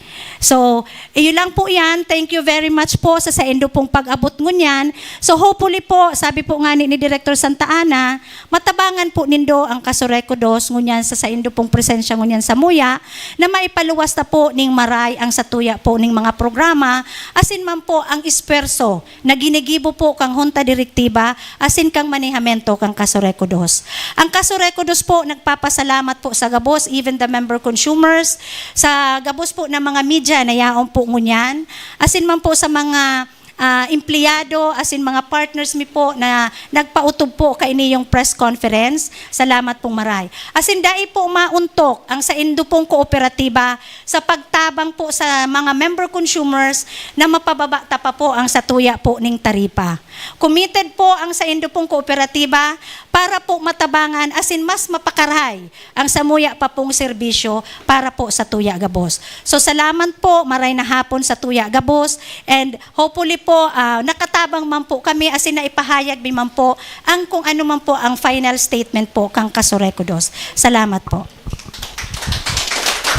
So, iyo lang po yan. Thank you very much po sa saindo pong pag-abot ngunyan. So, hopefully po, sabi po nga ni, ni Director Santa Ana, matabangan po nindo ang Casureco dos ngunyan sa saindo pong presensya ngunyan sa Muya, na maipaluwas ta po ning maray ang satuya po ning mga programa, asin man po ang esfuerso na ginigibo po kang Junta Direktiba asin kang manehamento kang Casureco dos. Ang Casureco dos po nagpapasalamat po sa gabos, even the member consumers, sa gabos po ng mga media na yaon po ngunyan, asin man po sa mga, ah, empleyado, asin mga partners mi po na nagpautob po kaini yung press conference. Salamat pong maray. Asin dai po mauntok ang saindo pong kooperatiba sa pagtabang po sa mga member consumers na mapababa ta pa po ang satuya po ning taripa. Committed po ang saindo pong kooperatiba para po matabangan asin mas mapakaray ang samuya pa pong serbisyo para po satuya gabos. So, salamat po, maray na hapon satuya gabos, and hopefully po, ah, nakatabang man po kami asin naipahayag mi man po ang kung ano man po ang final statement po kang Casureco dos. Salamat po.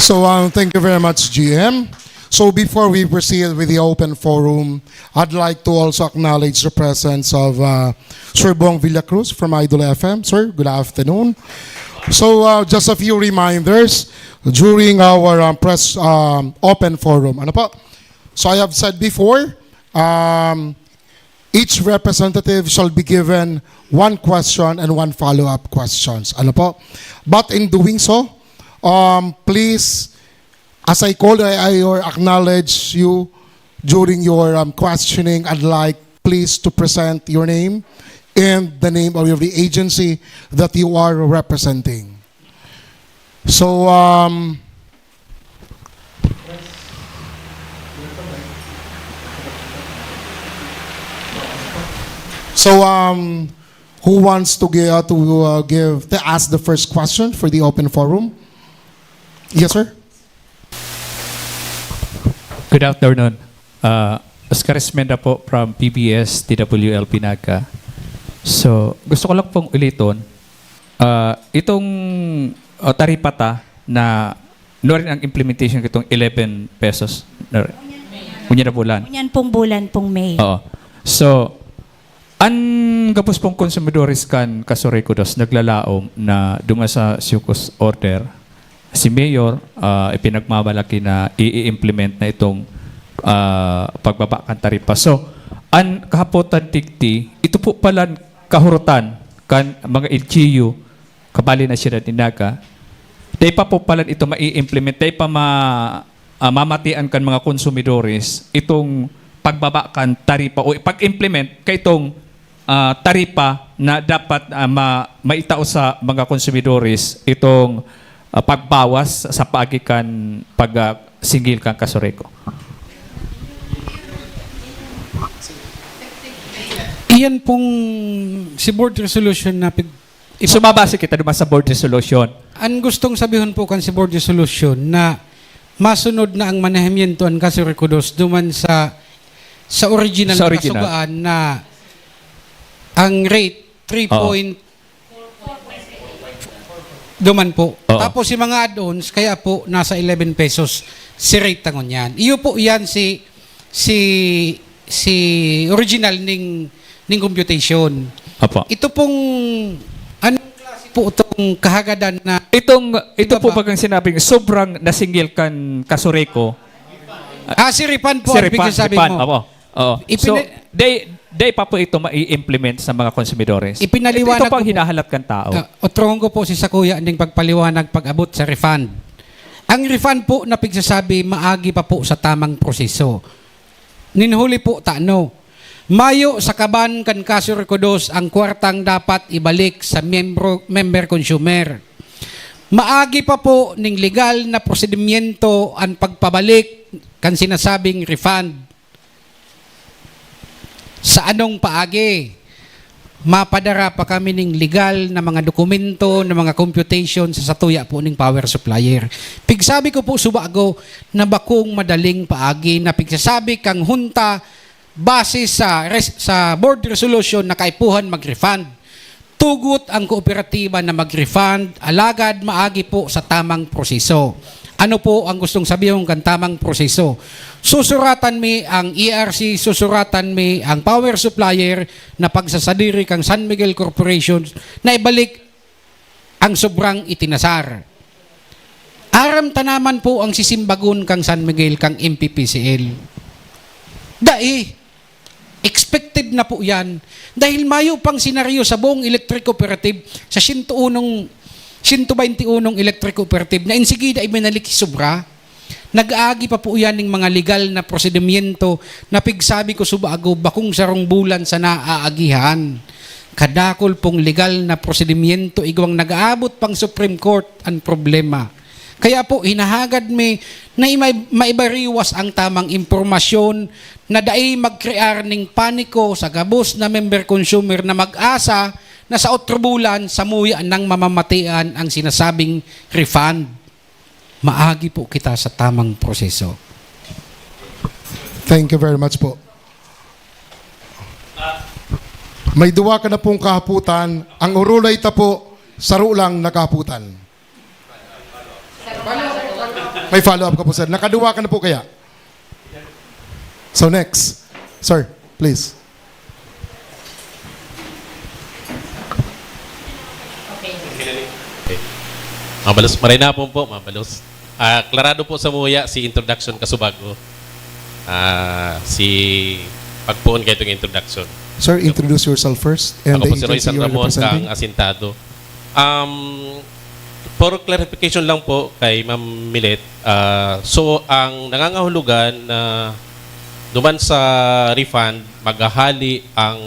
So, um, thank you very much, G M. So, before we proceed with the open forum, I'd like to also acknowledge the presence of uh, Sir Bong Villacruz from Idol F M. Sir, good afternoon. So, uh, just a few reminders during our, um, press, um, open forum. Ano po? So, I have said before, um, each representative shall be given one question and one follow-up questions. Ano po? But in doing so, um, please, as I call I, I or acknowledge you during your, um, questioning, I'd like please to present your name and the name of the agency that you are representing. So, um, so, um, who wants to give, uh, to, uh, give, to ask the first question for the open forum? Yes, sir. Good afternoon. Uh, Oscar Esmenda po from P B S T W L Pinaga. So, gusto ko lang pong uliton, uh, itong uh, taripa ta na nuarin ang implementation kitong eleven pesos. Nuarin. Unya na bulan. Yan pong bulan pong May. Oo. So, an gabos pong konsumidores kan Casureco dos naglalaom na dunga sa SYUCOS order, si Mayor, ah, ipinagmamalaki na i-implement na itong, ah, pagbaba kan taripa. So, an kahapotan digdi, ito po palan kahurutan kan mga L G U, kabali na siyudad ni Naga, dai pa po palan ito mai-implement, dai pa ma-, ah, mamatian kan mga konsumidores itong pagbaba kan taripa o pag-implement kaitong, ah, taripa na dapat, ah, ma-, maitao sa mga konsumidores itong, ah, pagbawas sa paagi kan pag, ah, singgil kan Casureco. Iyan pong si board resolution na pig- Sumabase kita naman sa board resolution. Ang gustong sabihon po kan si board resolution na masunod na ang manahimiento an Casureco dos duman sa sa original Sa na original. kasugaan na ang rate three point duman po. Oo. Tapos si mga add-ons kaya po nasa eleven pesos si rate tangon yan. Iyo po yan si si si original ning ning computation. Apo. Ito pong anong klase po itong kahagadan na Itong, ito po Ibaba. Bagang sinabing sobrang nasinggil kan Casureco. Ah, si refund po Si ang refund, pinagsasabi refund, mo. Apo. Oo. So, Ipina- day, day pa po ito mai-implement sa mga konsumidores. Ipinaliwanag Ito po ang ko po. Hinahalat kan tao. Ah, otrong ko po si Sakuya ning pagpaliwanag pag-abot sa refund. Ang refund po na pigsasabi, maagi pa po sa tamang proseso. Ninhuli po tano. Mayo sa kaban kan Casureco dos ang kwartang dapat ibalik sa miyembro, member consumer. Maagi pa po ning legal na prosedimyento ang pagpabalik kan sinasabing refund. Sa anong paagi? Mapadara pa kami ning legal na mga dokumento, na mga computation sa satuya po ning power supplier. Pigsabi ko po subago na bakong madaling paagi na pigsasabi kang hunta base sa res- sa board resolution na kaipuhan mag-refund. Tugot ang kooperatiba na mag-refund, alagad maagi po sa tamang proseso. Ano po ang gustong sabihon kan tamang proseso? Susuratan mi ang E R C, susuratan mi ang power supplier na pagsasadiri kang San Miguel Corporation na ibalik ang sobrang itinasar. Aram ta naman po ang sisimbagon kang San Miguel, kang M P P C L. Dai, expected na po yan. Dahil mayo pang senaryo sa buong electric cooperative, sa siyento unong, siyento baynte unong electric cooperative na insigida ibinalik sobra. Nag-aagi pa po yan ng mga legal na prosedimyento na pigsabi ko subago bakong sarong bulan sa naaagihan. Kadakol pong legal na prosedimyento igwang nag-aabot pang Supreme Court ang problema. Kaya po, hinahagad mi na imay- maibariwas ang tamang impormasyon na dai magkrear ning paniko sa gabos na member consumer na mag-asa na sa otro bulan samuya nang mamamatian ang sinasabing refund. Maagi po kita sa tamang proseso. Thank you very much po. May duwa ka na pong kahaputan. Ang urulay ta po, saro lang na kahaputan. May follow-up ka po, sir. Nakaduwa ka na po kaya? So next. Sir, please. Okay. Mabalos, maray na po po, mabalos. Ah, klarado po sa muya si introduction kasubago. Ah, si pagpuon kayo itong introduction. Sir, introduce yourself first and Ako the po si Roy agency you're San Ramon, representing. Kang Asintado. Um, for clarification lang po kay Ma'am Milet, ah, so ang nangangahulugan na duman sa refund, maghahali ang,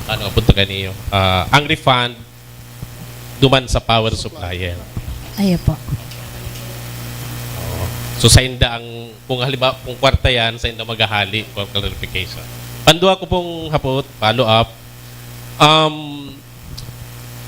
ano, punto kaniyo, ah, ang refund duman sa power supplier. Ayo po. Oo. So, sa inda ang, kung halimbawa, kung kwarta yan, sa inda maghahali for clarification. Pandua ko pong hapot, follow up. Um,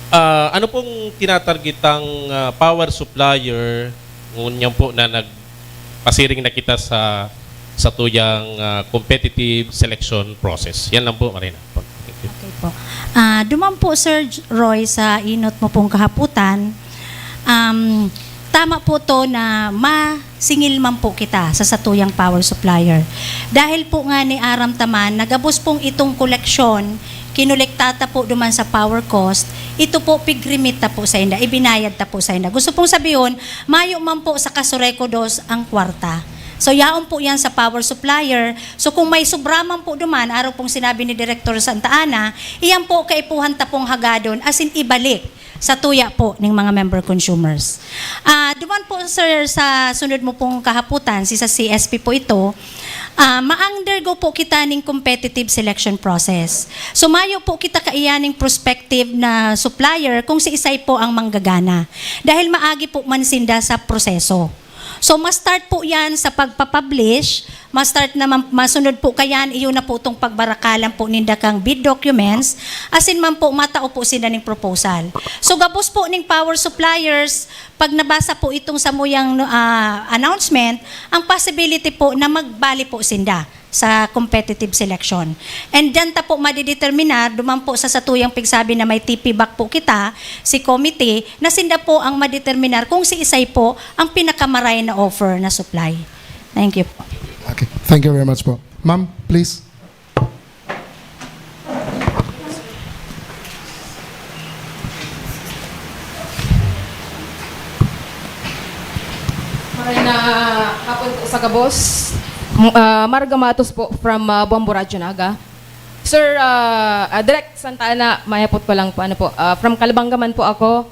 ah, ano pong tinatargetang, ah, power supplier ngunyan po na nagpasiring na kita sa sa tuyang, ah, competitive selection process? Yan lang po, Marina. Thank you. Okay po. Ah, duman po, Sir J- Roy, sa inot mo pong kahaputan, um, tama po to na masingil man po kita sa satuyang power supplier. Dahil po nga ni aram taman, nagabos pong itong koleksyon, kinolekta ta po duman sa power cost, ito po pigrimit ta po sa inda, ibinayad ta po sa inda. Gusto pong sabihon, mayo man po sa Kasureco dos ang kwarta. So, yaon po yan sa power supplier. So, kung may sobra man po duman, araw pong sinabi ni Director Santa Ana, iyan po kaipuhan ta pong hagadon, as in ibalik sa tuya po ng mga member consumers. Ah, duman po, sir, sa sunod mo pong kahaputan, si sa C S P po ito, ah, ma-undergo po kita ning competitive selection process. So, mayo po kita kaiyaning prospective na supplier kung si isay po ang manggagana. Dahil maagi po man sinda sa proseso. So, ma-start po yan sa pagpapublish, ma-start naman, masunod po kayan, iyo na po itong pagbarakalan po ninda kang bid documents, asin man po, matao po sila ning proposal. So, gabos po ning power suppliers, pag nabasa po itong samuyang ah, announcement, ang possibility po na magbali po sinda sa competitive selection. And diyan ta po madideterminar, duman po sa satuyang pigsabi na may T P back po kita, si committee, na sinda po ang madeterminar kung si isay po ang pinakamaray na offer na supply. Thank you po. Okay. Thank you very much po. Ma'am, please. Maray na hapon po sa gabos. M- ah, Marga Matos po from uh, Bombo Radyo Naga. Sir, ah, ah, Direk Santa Ana, mayapot ko lang po, ano po, ah, from Calabanga man po ako.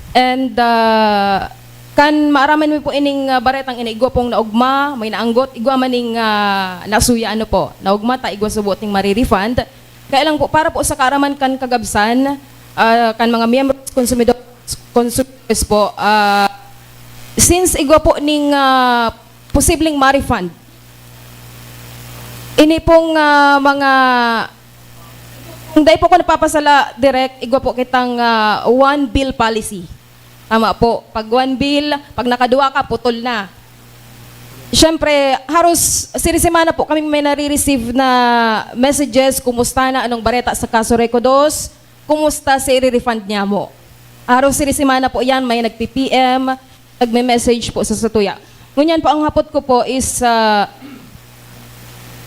And ah, kan maaraman mi po ining ah, baretang ini, igwa pong naugma, may naanggot, igwa man ning ah, nasuya, ano po, naugma ta, igwa subo ting marirefund. Kaya lang po, para po sa kaaraman kan kagabsan, ah, kan mga miyembro, konsumidor, consumers po, ah, since igwa po ning ah, posibleng ma-refund, ini pong ah, mga, kung dahil po ko napapasala, Direk, igwa po kitang ah, one bill policy. Tama po. Pag one bill, pag nakaduwa ka, putol na. Siyempre, haros sirisimana po kami may nare-receive na messages, kumusta na, anong bareta sa Kasureco dos, kumusta si i-refund niya mo. Haros sirisimana po yan, may nagpi-P M, nagme-message po sa satuya. Ngunyan po, ang hapot ko po is, ah,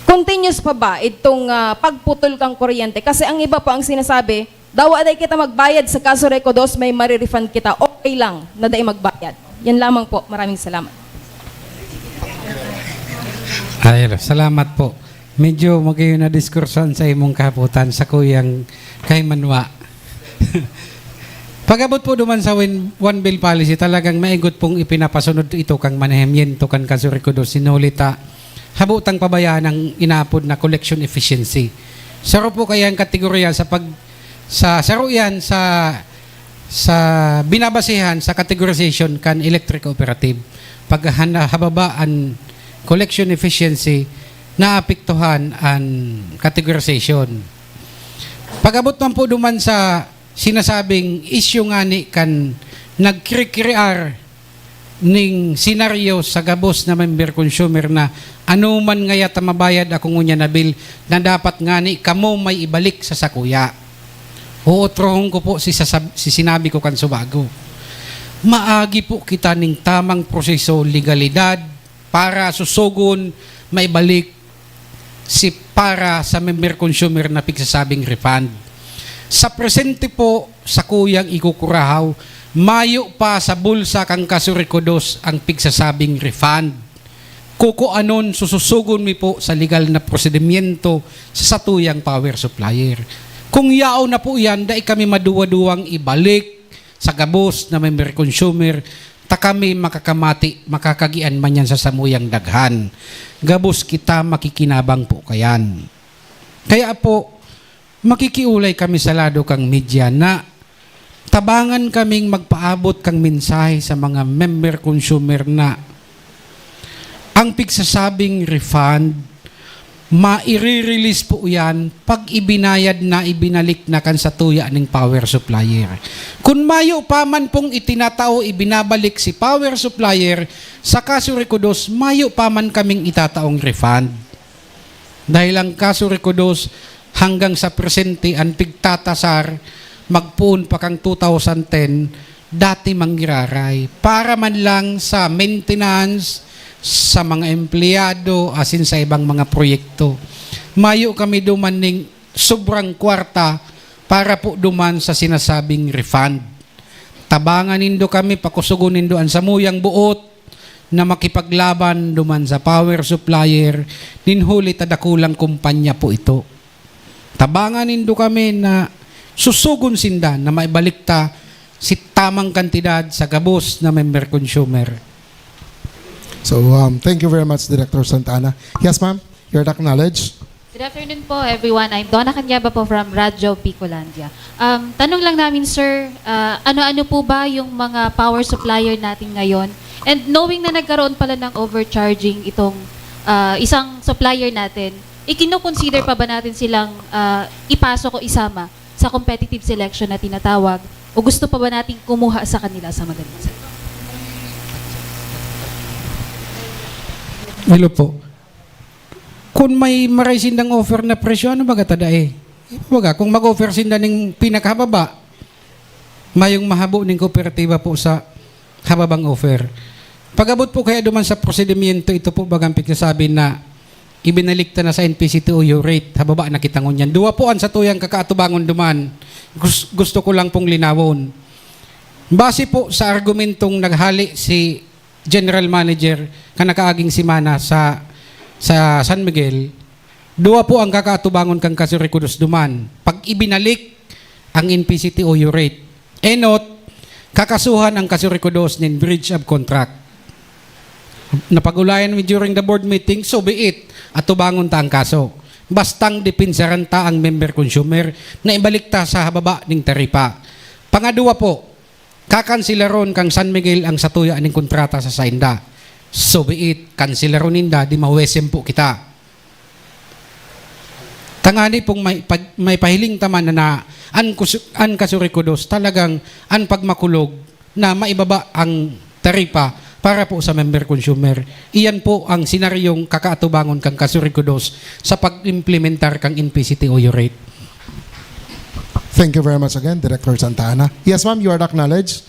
continuous pa ba itong ah, pagputol kang kuryente? Kasi ang iba po ang sinasabi, dawa dai kita magbayad sa Kasureco dos, may marirefund kita. Okay lang na dai magbayad. Yan lamang po. Maraming salamat. Ay, salamat po. Medyo magayon na diskursohan sa imong kahapotan sa kuyang kay Manwa. Pag-abot po duman sa win- one bill policy, talagang maigot pong ipinapasunod ito kang manehemyento kan Kasureco dos, sinuli ta habutang pabayaan ang inaapod na collection efficiency. Saro po kaya ang kategorya sa pag sa saro yan sa sa binabasehan sa categorization kan electric cooperative. Pag han- hababa an collection efficiency, naapektuhan an categorization. Pag-abot man po duman sa sinasabing isyu ngani kan nagkikrear ning senaryo sa gabos na member consumer na ano man ngaya ta mabayad ako ngunyan na bill na dapat ngani kamo may ibalik sa sakuya. Uutrohon ko po si, sasab- si sinabi ko kan subago. Maagi po kita ning tamang proseso, legalidad, para susugon, maibalik si para sa member consumer na pigsasabing refund. Sa presente po, sakuyang ikukurahaw, mayo pa sa bulsa kan Kasurekodos ang pigsasabing refund. Kukuanon, sususugon mi po sa legal na prosedimyento sa satuyang power supplier. Kung yaon na po yan, dai kami maduwa-duwang ibalik sa gabos na member consumer, ta kami makakamati, makakagian man yan sa samuyang daghan. Gabos kita makikinabang po kayan. Kaya po, makikiulay kami sa lado kang media na tabangan kaming magpaabot kang mensahe sa mga member consumer na ang pigsasabing refund, maire-release po yan pag ibinayad na, ibinalik na kan satuya ning power supplier. Kun mayo pa man pong itinatao, ibinabalik si power supplier sa Kasurekodos, mayo pa man kaming itataong refund. Dahil ang Kasurekodos hanggang sa presente an pigtatasar, magpoon pa kang two thousand ten, dati manggiraray. Para man lang sa maintenance, sa mga empleyado, asin sa ibang mga proyekto. Mayo kami duman ning sobrang kwarta para po duman sa sinasabing refund. Tabangan nindo kami, pakusugon nindo an samuyang boot na makipaglaban duman sa power supplier, nin huli ta dakulang kumpanya po ito. Tabangan nindo kami na susugon sinda na maibalik ta si tamang kantidad sa gabos na member consumer. So, um, thank you very much, Director Santa Ana. Yes, ma'am. You're acknowledged. Good afternoon po, everyone. I'm Donna Canyaba po from Radyo Bicolandia. Um, tanong lang namin, sir, ah, ano-ano po ba yung mga power supplier natin ngayon? And knowing na nagkaroon pala ng overcharging itong ah, isang supplier natin, ikinoconsider pa ba natin silang ah, ipasok o isama sa competitive selection na tinatawag? O gusto pa ba nating kumuha sa kanila sa madaling salita? Hello po. Kung may maray sindang offer na presyo, ano baga tada eh? Baga, kung mag-offer sinda ning pinakahababa, mayong mahabo ning kooperatiba po sa hababang offer. Pag-abot po kaya duman sa prosedimyento, ito po bagang pagsasabi na ibinalik ta na sa N P C T O U rate, hababa na kita ngunyan. Duwa po an satuyang kakaatubangon duman. Gus- gusto ko lang pong linawon. Base po sa argumentong naghali si General Manager kan nakaaging semana sa sa San Miguel, duwa po ang kakaatubangon kan Kasurekodos duman pag ibinalik ang N P C T O U rate. Enot, kakasuhan ang Kasurekodos nin breach of contract. Napag-ulayan mi during the board meeting, so be it, atubangon ta ang kaso. Bastang depensaran ta ang member consumer na ibalik ta sa hababa ning taripa. Pangaduwa po, kakansilaron kang San Miguel ang satuya ning kontrata sa sainda. So be it, kansilaron ninda, di mahuwesem po kita. Tangani pong may, pag, may pahiling ta man na, na an, kus- an Kasurekodos talagang an pagmakulog na maibaba ang taripa para po sa member consumer. Iyan po ang senaryong kakaatubangon kang Kasurekodos sa pag-implementar kang N P C T O U rate. Thank you very much again, Director Santa Ana. Yes, ma'am, you are acknowledged.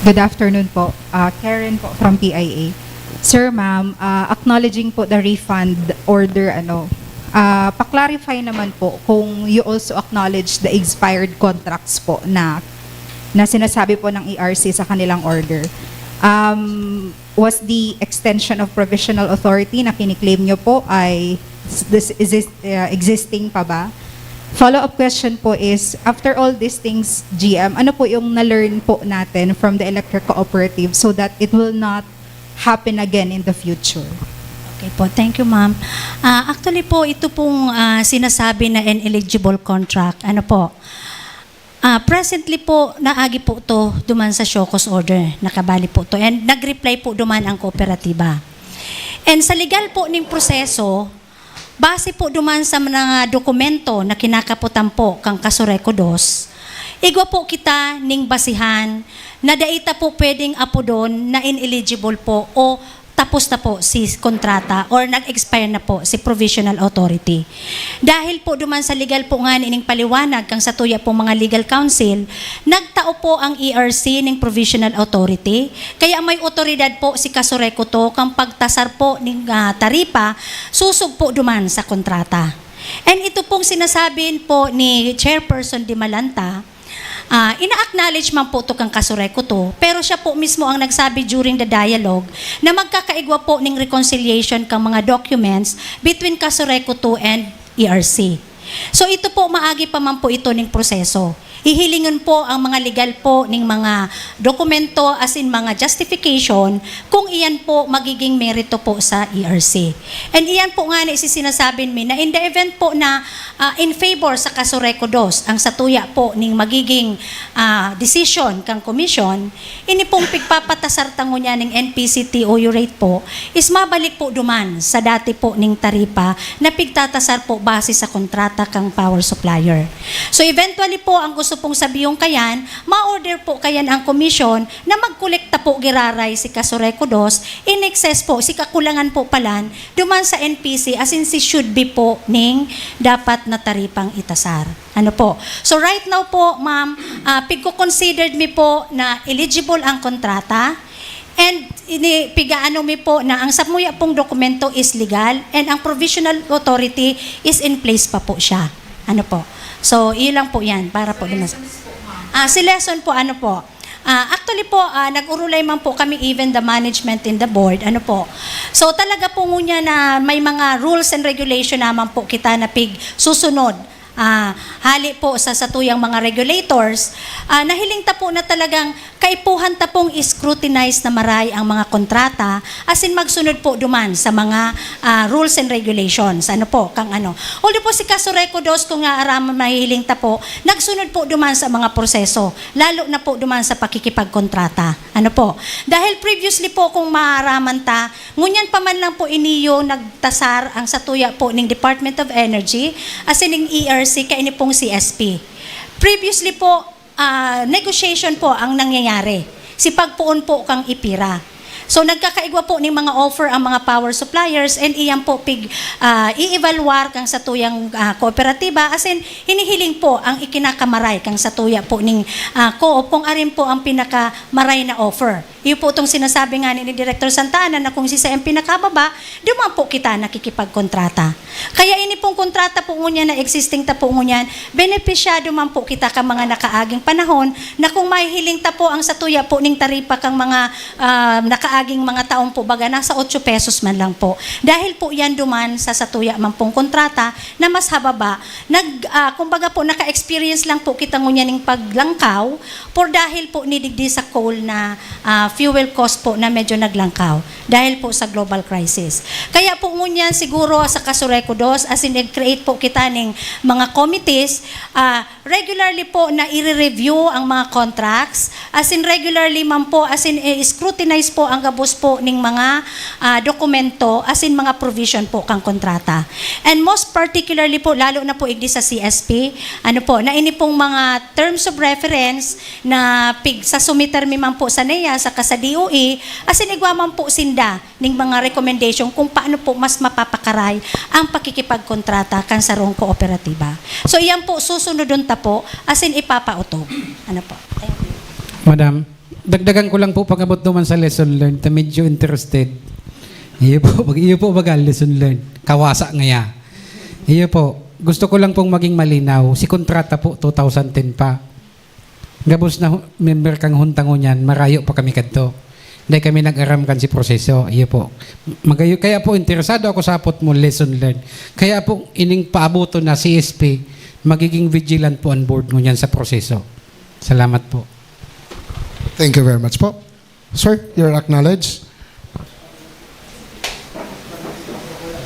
Good afternoon po. Ah, Karen po from P I A. Sir, ma'am, ah, acknowledging po the refund order, ano, ah, pa-clarify naman po kung you also acknowledge the expired contracts po na na sinasabi po ng E R C sa kanilang order. Um, was the extension of provisional authority na kiniklaim nyo po ay s- this, is this, uh, existing pa ba? Follow-up question po is, after all these things, G M, ano po yung na-learn po natin from the electric cooperative so that it will not happen again in the future? Okay po, thank you, ma'am. Ah, actually po, ito pong ah, sinasabi na ineligible contract, ano po, ah, presently po, naagi po to duman sa show cause order, nakabali po to. And nag-reply po duman ang kooperatiba. And sa legal po ning proseso, base po duman sa mga dokumento na kinakapotan po kang Kasurekodos, igwa po kita ning basihan na dai ta po pwedeng apodon na ineligible po o tapos na po si kontrata or nag-expire na po si provisional authority. Dahil po duman sa legal po nga nining paliwanag kang satuya pong mga legal counsel, nagtao po ang E R C ning provisional authority, kaya may otoridad po si Casureco two kang pagtasar po ning, ah, taripa susog po duman sa kontrata. And ito pong sinasabi po ni Chairperson Dimalanta, ah, ina-acknowledge man po to kang Casureco two, pero siya po mismo ang nagsabi during the dialogue na magkakaigwa po ning reconciliation kang mga documents between Casureco two and E R C. So ito po, maagi pa man po ito ning proseso. Hihilingon po ang mga legal po ning mga dokumento, as in mga justification, kung iyan po magiging merito po sa E R C. And iyan po nga na isisinasabi mi na in the event po na, ah, in favor sa Casureco dos ang satuya po ning magiging, ah, decision kang komisyon, ini pong pigpapatasar ta ngunyan ning N P C T O U rate po is mabalik po duman sa dati po ning taripa na pigtatasar po base sa kontrata kang power supplier. So eventually po, ang gusto pong sabihon kayan, ma-order po kayan ang komisyon na magkolekta po giraray si Casureco dos, in excess po, si kakulangan po palan, duman sa N P C, as in si should be po ning dapat na taripang itasar. Ano po? So right now po, ma'am, ah, pigko-considered mi po na eligible ang kontrata. And ini, pigaano mi po na ang samuya pong dokumento is legal and ang provisional authority is in place pa po siya. Ano po? So, iyo lang po yan para po duman sa... Ah, si Leson po, ano po? Ah, actually po, ah, nag-urulay man po kami, even the management and the board. Ano po? So, talaga po ngunyan na may mga rules and regulation naman po kita na pig susunod. Ah, hali po sa satuyang mga regulators, ah, nahiling ta po na talagang kaipuhan ta pong scrutinize na maray ang mga kontrata, asin magsunod po duman sa mga, ah, rules and regulations. Ano po, kang ano. Although po si Casureco dos, kung naaraman, mahihiling ta po, nagsunod po duman sa mga proseso, lalo na po duman sa pakikipagkontrata. Ano po? Dahil previously po, kung maaraman ta, ngunyan pa man lang po iniyo nagtasar ang satuya po ning Department of Energy, asin ning E R C, kaini pong C S P. Previously po, ah, negotiation po ang nangyayari. Si pagpoon po kang ipira. So, nagkakaigwa po ning mga offer ang mga power suppliers and iyan po pig, ah, i-evaluar kang satuyang, ah, kooperatiba, asin hinihiling po ang ikinakamaray kang satuya po ning, ah, co-op kung arin po ang pinakamaray na offer. Iyo po itong sinasabi nga ni, ni Director Santa Ana na kung sisay ang pinakababa, duman po kita nakikipagkontrata. Kaya ini pong kontrata po ngunyan na existing ta po ngunyan, benepisyado man po kita ka mga nakaaging panahon na kung mahihiling ta po ang satuya po ning taripa kang mga, ah, nakaaging mga taon po, baga nasa otso pesos man lang po. Dahil po yan duman sa satuya man pong kontrata na mas hababa, nag, ah, kumbaga po, naka-experience lang po kita ngunyan ning paglangkaw, por dahil po ni digdi sa coal na, ah, fuel cost po na medyo naglangkaw dahil po sa global crisis. Kaya po ngunyan siguro sa Casureco dos, asin nag-create po kita ning mga committees, ah, regularly po na i-review ang mga contracts, asin regularly man po, asin i-scrutinize po ang gabos po ning mga, ah, dokumento, asin mga provision po kang kontrata. And most particularly po, lalo na po igdi sa C S P, ano po, na ini pong mga terms of reference na pig, sa sumiter mi man po sa NEA, saka sa D O E, asin igwa man po sinda ning mga recommendation kung paano po mas mapapakaray ang pakikipagkontrata kan sarong kooperatiba. So, iyan po, susunodon ta po, asin ipapautob. Ano po? Thank you. Madam, dagdagan ko lang po pag-abot naman sa lesson learned na medyo interested. Iyo po, pag iyo po baga lesson learned. Kawasa ngaya. Iyo po, gusto ko lang pong maging malinaw. Si kontrata po, two thousand ten pa. Gabos na hu- member kang Junta ngunyan, marayo pa kami kadto. Dahil kami nag-aram kan si proseso. Iyo po. Magayo, kaya po interesado ako sa apot mo, lesson learned. Kaya po ining paaboton na C S P, magiging vigilant po ang board ngunyan sa proseso. Salamat po. Thank you very much po. Sir, you're acknowledged.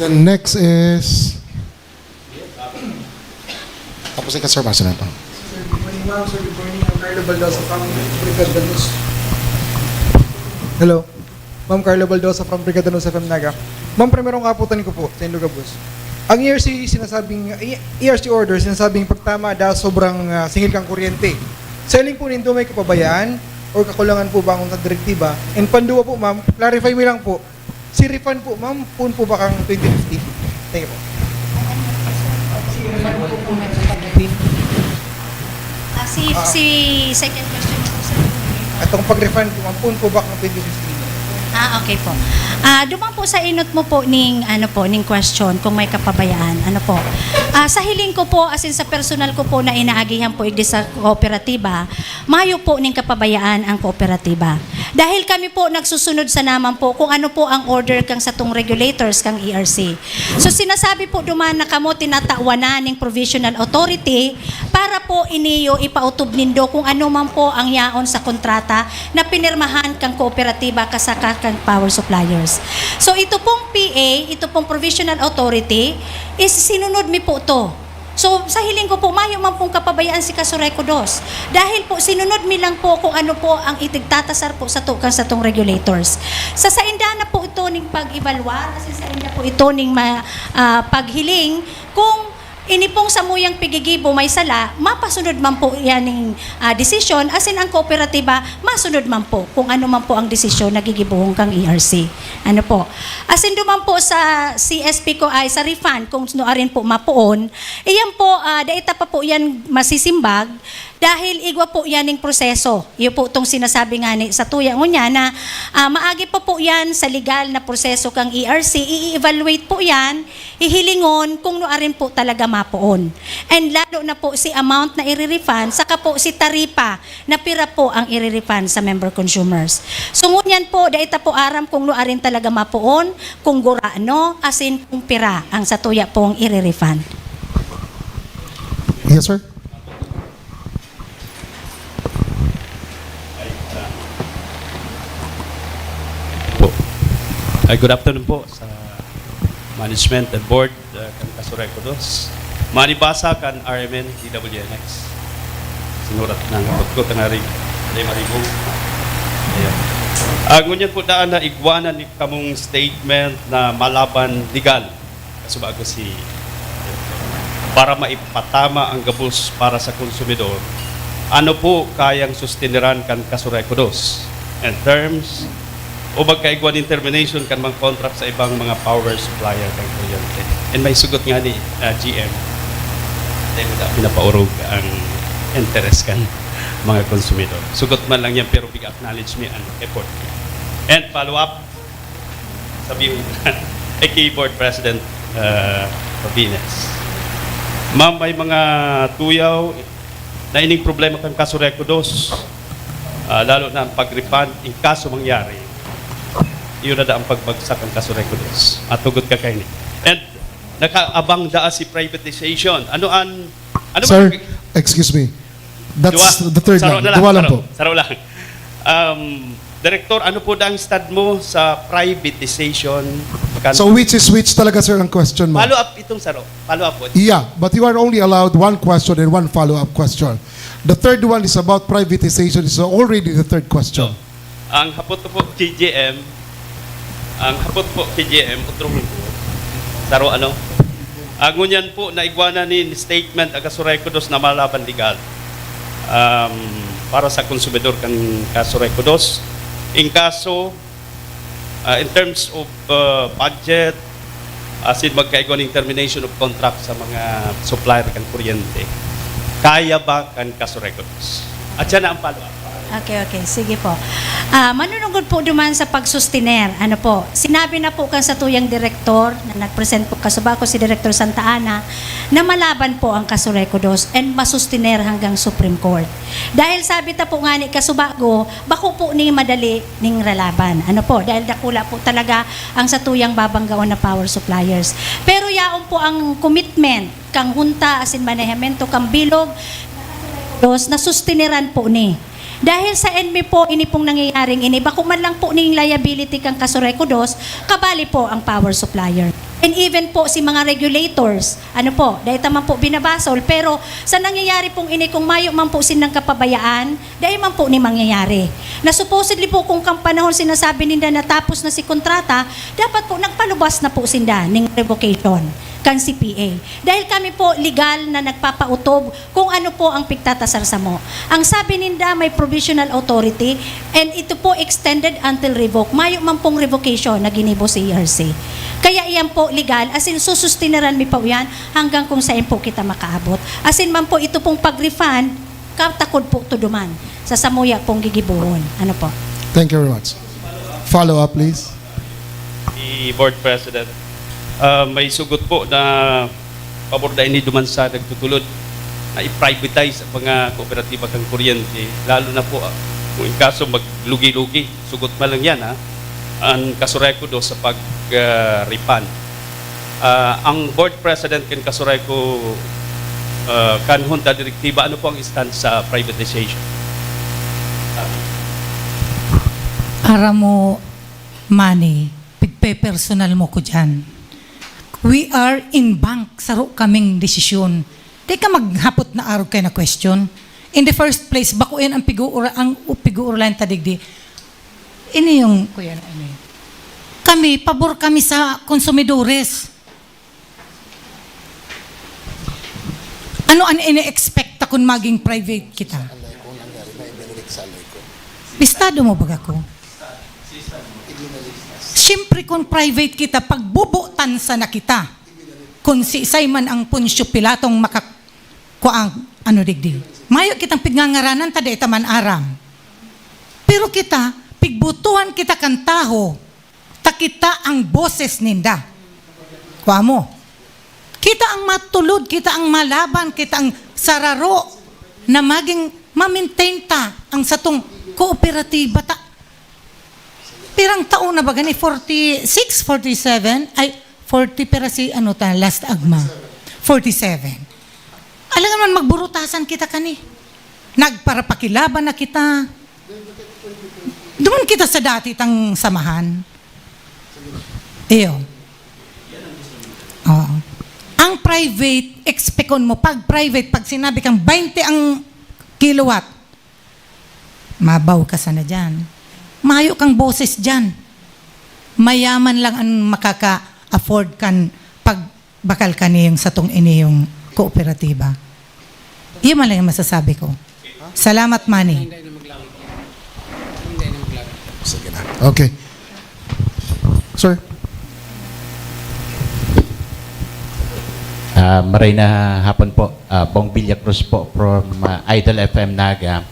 The next is... Tapos ikaw, sir, basa na ito. Sir, good morning, ma'am. Sir, good morning. I'm Carlo Baldosa from Brigada News. Hello. Ma'am Carlo Baldosa from Brigada News F M Naga. Ma'am, primerong kaputan ko po sa Inlugabos. Ang E R C sinasabing, E R C order sinasabing pagtama da sobrang ah, singil kang kuryente. Sa iling po nindo may kapabayaan or kakulangan po ba ang sa direktiba? And panduwa po, ma'am, clarify mi lang po. Si refund po, ma'am, poon po ba kang twenty fifteen? Thank you po. Ah, si, Ah. si second question po, sir. Atong pag-refund po, ma'am, poon po ba kang twenty fifteen? Ah, okay po. Ah, duman po sa inot mo po ning, ano po, ning question kung may kapabayaan. Ano po? Ah, sa hiling ko po, asin sa personal ko po na inaagihan po igdi sa kooperatiba, mayo po ning kapabayaan ang kooperatiba. Dahil kami po nagsusunod sa naman po kung ano po ang order kang satong regulators kang E R C. So sinasabi po duman na kamo tinatawan na ning provisional authority para po iniyo ipautob nindo kung ano man po ang yaon sa kontrata na pinirmahan kang kooperatiba kasaka kang power suppliers. So ito pong P A, ito pong provisional authority, is sinunod mi po to. So, sa hiling ko po, mayo man pong kapabayaan si Casureco dos. Dahil po, sinunod mi lang po kung ano po ang itigtatasar po sa to, kan satong regulators. Sa sainda na po ito ning pag-evaluar, kasi sainda po ito ning ma, ah, paghiling kung ini pong samuyang pigigibo may sala, mapasunod man po yan ning, ah, desisyon, asin ang kooperatiba, masunod man po kung ano man po ang desisyon na gigibohon kang E R C. Ano po? Asin duman po sa C S P ko ay sa refund, kung nuarin po mapoon, iyan po, ah, dai ta pa po yan masisimbag dahil igwa po yan ning proseso. Iyo po tong sinasabi nga ni sa tuya ngunyan na, ah, maagi pa po yan sa legal na proseso kang E R C. I-evaluate po yan, hihilingon kung nuarin po talaga mapoon. And lalo na po si amount na i-refund, saka po si taripa na pira po ang i-refund sa member consumers. So ngunyan po, dai ta po aram kung nuarin talaga mapoon, kung gurano, asin kung pira ang sa tuya pong i-refund. Yes, sir. Po. Ay, good afternoon po sa management and board, uh, kan Casureco dos. Manibasa kan R M N D W N X. Sinurat na ang ko tangari. Ay, maribong. Ayan. Ah, ngunyan po daan na igwanan ni kamong statement na malaban legal. Kasubago si para maipatama ang gabos para sa konsumidor, ano po kayang susteneran kan Casureco dos in terms o magkaigwa nin termination kan mga contract sa ibang mga power supplier kan kuryente? And may sugot nga ni, ah, G M, dahil wala pinapaurog ang interes kan mga konsumidor. Sugot man lang yan, pero big acknowledge mi ang effort. And follow up, sabi ko kay Board President, ah, Robines, Ma'am, may mga tuyaw na ining problema kan Casureco dos, ah, lalo na ang pag-refund in kaso mangyari, yun na da ang pagbagsak ang Casureco dos. Matugot ka kaini. And nakaabang daa si privatization. Ano an ano Sir, man- excuse me. That's Duwa. The third Saro line. na lang, Duwa lang saro, po. Saro lang. Um, Director, ano po ang stand mo sa privatization? Kan- So which is which talaga, sir, ang question mo? Follow up itong saro. Follow up po. Yeah, but you are only allowed one question and one follow-up question. The third one is about privatization. It's already the third question. Ang hapot ko po, K J M, ang hapot po, K J M, otro ko. Saro ano? Ang ngunyan po, naigwanan ni statement ang Casureco dos na malaban legal, um, para sa konsumidor kan Casureco dos. In kaso, ah, in terms of, ah, budget, asin magkaigwa ning termination of contract sa mga supplier kan kuryente, kaya ba kan Casureco dos? At siya na ang follow-up. Okay, okay. Sige po. Ah, manunungod po duman sa pagsustener. Ano po, sinabi na po kan satuyang direktor na nag-present po, kasubago si Direktor Santa Ana, na malaban po ang Casureco dos and masustener hanggang Supreme Court. Dahil sabi ta po nga ni kasubago, bako po ni madali ning ralaban. Ano po, dahil dakula po talaga ang satuyang babanggaon na power suppliers. Pero yaon po ang commitment kang hunta asin manehemento kang bilog dos na susteneran po ni. Dahil sa enmi po, ini pong nangyayaring ini, bako man lang po ning liability kang Casureco dos, kabali po ang power supplier. And even po si mga regulators, ano po, dahil ta man po binabasol, pero sa nangyayari pong ini, kung mayo man po sindang kapabayaan, dahil man po ni mangyayari. Na supposedly po, kung kang panahon sinasabi ninda na tapos na si kontrata, dapat po nagpalubas na po sinda ning revocation. kan C P A. Dahil kami po legal na nagpapautob kung ano po ang pigtatasar samo. Ang sabi ninda, may provisional authority and ito po extended until revoke. Mayo man pong revocation na ginibo sa E R C. Kaya iyan po legal, as in susustineran mi pa iyan hanggang kung saan po kita makaabot. As in man po ito pong pag-refund, katakod po tuduman sa samuya pong gigibohon. Ano po? Thank you very much. Follow up, please. Si Board President. Ah, may sugot po na pabor na ini duman sa nagtutulod na i-privatize ang mga kooperatiba kan kuryente, lalo na po ah, kung in kaso maglugi-lugi, sugot man lang yan ha, ang Casureco do sa pag-refund. Ah, ang Board President kan Casureco ah, kan Junta Direktiba, ano po ang stance sa privatization? Aram mo, Manny, pigpe-personal mo ko dyan. We are in bank, saro kaming desisyon. Di ka maghapot na arog kay na question. In the first place, bako yan ang pig-uura, ang pig-uuralan ta digdi. Ini yung, kuya, ano yun? Kami, pabor kami sa konsumidores. Ano ang ini-expect ta kung maging private kita? Bistado mo baga ko? Siyempre kung private kita, pagbubutan sa na kita. Kung si isay man ang Poncio Pilatong makak-, kuang, ano digdi. Mayo kitang pigngangaranan, ta dai ta man aram. Pero kita, pigbutuhan kita kan taho, ta kita ang boses ninda. Kwa mo. Kita ang matulod, kita ang malaban, kita ang sararo na maging ma-maintain ta ang satong kooperatiba ta. Pirang taon na ba gani? Forty-six, forty-seven? Ay, forty pera si ano ta, last agma. Forty-seven. Alangan man magburutasan kita kani. Nagparapakilaban na kita. Duman kita sa dati tang samahan. Iyo. Oo. Ang private, expecton mo, pag private, pag sinabi kang twenty ang kilowatt, mabaw ka sana dyan. Mayo kang boses dyan. Mayaman lang ang makaka-afford kan pagbakal kaniyong satong iniyong kooperatiba. Iyon man lang yung masasabi ko. Salamat, Manny. Sige na. Okay. Sir? Ah, maray na hapon po, ah, Bong Villa Cruz po from ah, Idol F M Naga.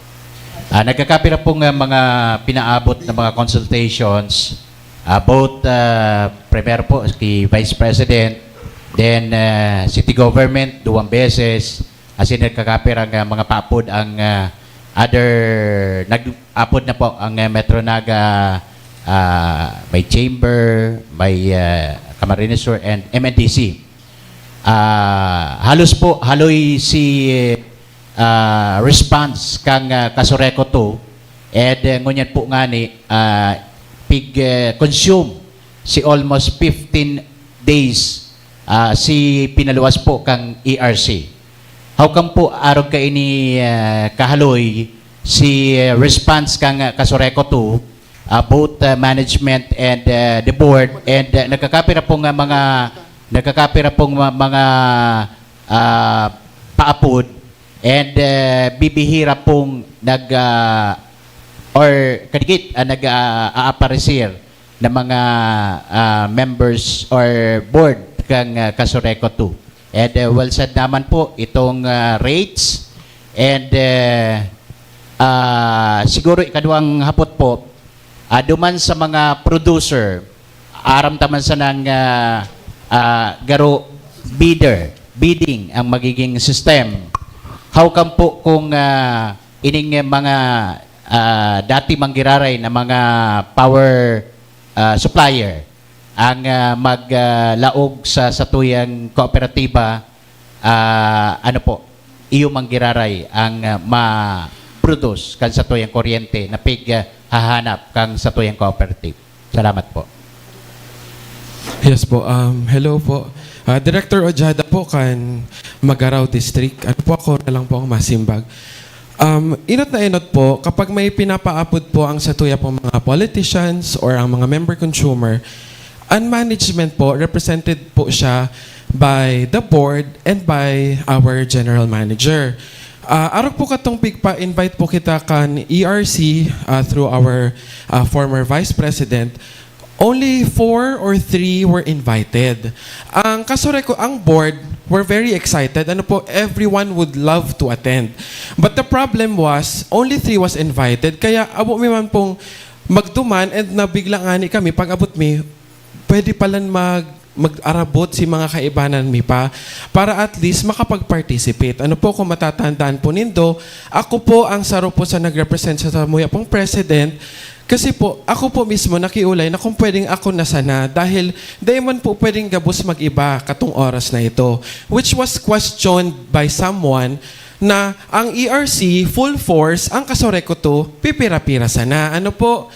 Ah, nagkakapira pong ah, mga pinaabot na mga consultations, ah, both ah, primero po kay Vice President, then ah, City Government, duwang beses, as in nagkakapira ang ah, mga paapod ang ah, other, nag-apod na po ang ah, Metro Naga, ah, may Chamber, may ah, Camarines Sur, and M N D C. Ah, halos po, haloy si ah, response kang ah, Casureco two, and eh, ngunyan po ngani, ah, pig-consume si almost fifteen days ah, si pinaluwas po kang E R C. How come po arog kaini ah, kahaloy si ah, response kang ah, Casureco two, ah, both ah, management and ah, the board, and ah, nagkakapira pong ah, mga nagkakapira pong ma- mga ah, paapod, and ah, bibihira pong nag ah, or kadikit ang nag ah, aaparecer na mga ah, members or board kang ah, Casureco two. And ah, well said naman po itong ah, rates, and ah, ah, siguro ikaduhang hapot po, ah, duman sa mga producer, aram ta man sanang ah, ah, garo bidder, bidding ang magiging system. How come po kung ah, ining mga ah, dati manggiraray na mga power ah, supplier ang ah, maglaog sa satuyang kooperatiba, ah, ano po, iyo manggiraray ang ah, ma-produce kan satuyang kuryente na pig ah, hahanap kang satuyang cooperative. Salamat po. Yes po. Um, hello po. Ah, Director Ojada po kan Magarao District. Ano po, ako na lang po ang masimbag. Um, inot na inot po, kapag may pinapaapod po ang satuya pong mga politicians or ang mga member consumer, ang management po, represented po siya by the board and by our general manager. Ah, arog po katong pigpa-invite po kita kan E R C, ah, through our, ah, former vice president, only four or three were invited. Ang Kasoreko, ang board were very excited. Ano po, everyone would love to attend. But the problem was, only three was invited. Kaya abo mi man pong magduman and nabigla ngani kami pag-abot mi, pwede palan mag-, mag-arabot si mga kaibanan mi pa para at least makapag-participate. Ano po, kung matatandaan po nindo, ako po ang saro po sa nag-represent sa samuya pong president. Kasi po, ako po mismo nakiulay na kung pwedeng ako na sana dahil dai man po pwedeng gabos mag-iba katong oras na ito, which was questioned by someone na ang E R C full force, ang Kasoreko two pipira-pira sana. Ano po?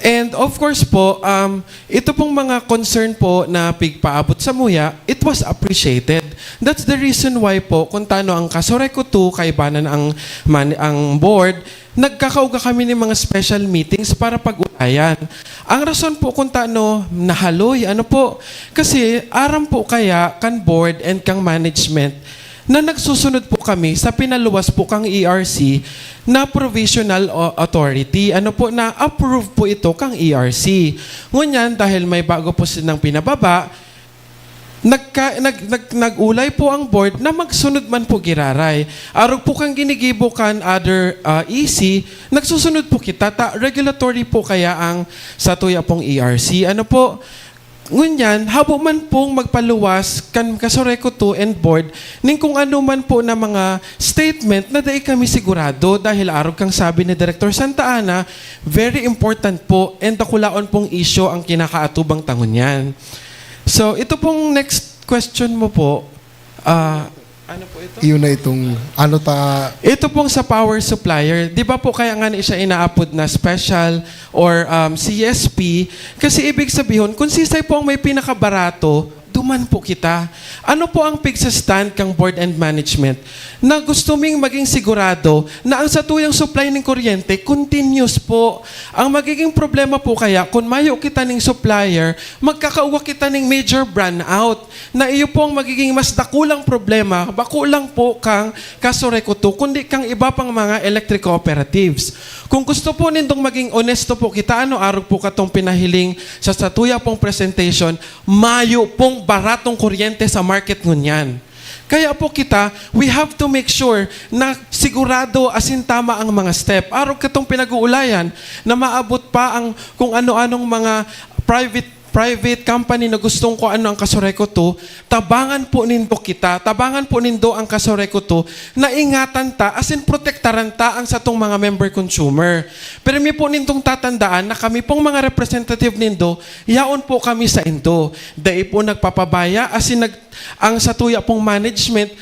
And of course po, um, ito pong mga concern po na pigpaabot samuya, it was appreciated. That's the reason why po, kung tano ang Kasoreko two, kaibanan ang, man, ang board, nagkakauga kami ng mga special meetings para pag-ulayan. Ang rason po kung tano nahaloy, ano po, kasi aram po kaya kan board and kang management na nagsusunod po kami sa pinaluwas po kang E R C na provisional o-, authority. Ano po, na approve po ito kang E R C. Ngunyan, dahil may bago po silang pinababa, nagka-, nag-, nag-, nag-ulay po ang board na magsunod man po giraray. Arog po kang ginigibo kan other, ah, E C, nagsusunod po kita, ta regulatory po kaya ang satuya pong E R C. Ano po, ngunyan, habo man pong magpaluwas kan Kasoreko two and board ning kung ano man po na mga statement na dai kami sigurado dahil arog kang sabi ni Director Santa Ana, very important po and dakulaon pong isyu ang kinakaatubang ta ngunyan. So, ito pong next question mo po, ah, ano po ito? Iyon na itong ano ta Ito pong sa power supplier, di ba po kaya nga ni siya inaapod na special or, um, C S P? Kasi ibig sabihin, kung sisay po ang may pinakabarato, duman po kita. Ano po ang pigsa-stand kang board and management na gusto ming maging sigurado na ang satuyang supply ng kuryente continuous po? Ang magiging problema po kaya kung mayo kita ning supplier, magkakauwa kita ning major brownout na iyo po ang magiging mas dakulang problema, bako lang po kang Kasoreko two, kundi kang iba pang mga electric cooperatives. Kung gusto po nindong maging onesto po kita, ano, arog po katong pinahiling sa satuya pong presentation, mayo pong baratong kuryente sa market ngunyan. Kaya po kita, we have to make sure na sigurado asin tama ang mga step. Arog katong pinag-uulayan na maabot pa ang kung ano-anong mga private private company na gustong kung ano ang Kasoreko two, tabangan po nindo kita, tabangan po nindo ang Kasoreko two, na ingatan ta, asin protektaran ta ang satong mga member consumer. Pero mi po nindong tatandaan na kami pong mga representative nindo, yaon po kami sa indo. Dai po nagpapabaya, asin nag, ang satuya pong management,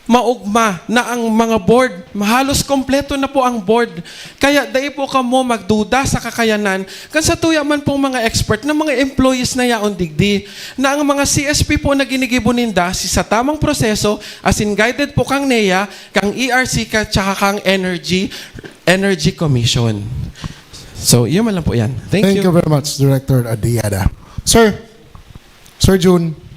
maogma na ang mga board, halos kompleto na po ang board. Kaya dai po kamo magduda sa kakayanan kan satuya man pong mga expert na mga employees na yaon digdi, na ang mga C S P po na ginigibo ninda si sa tamang proseso, asin guided po kang NEA, kang E R C, ka, tsaka kang Energy, Energy Commission. So, yun man lang po yan. Thank, Thank you. you very much, Director Adiada. Sir, Sir Jun.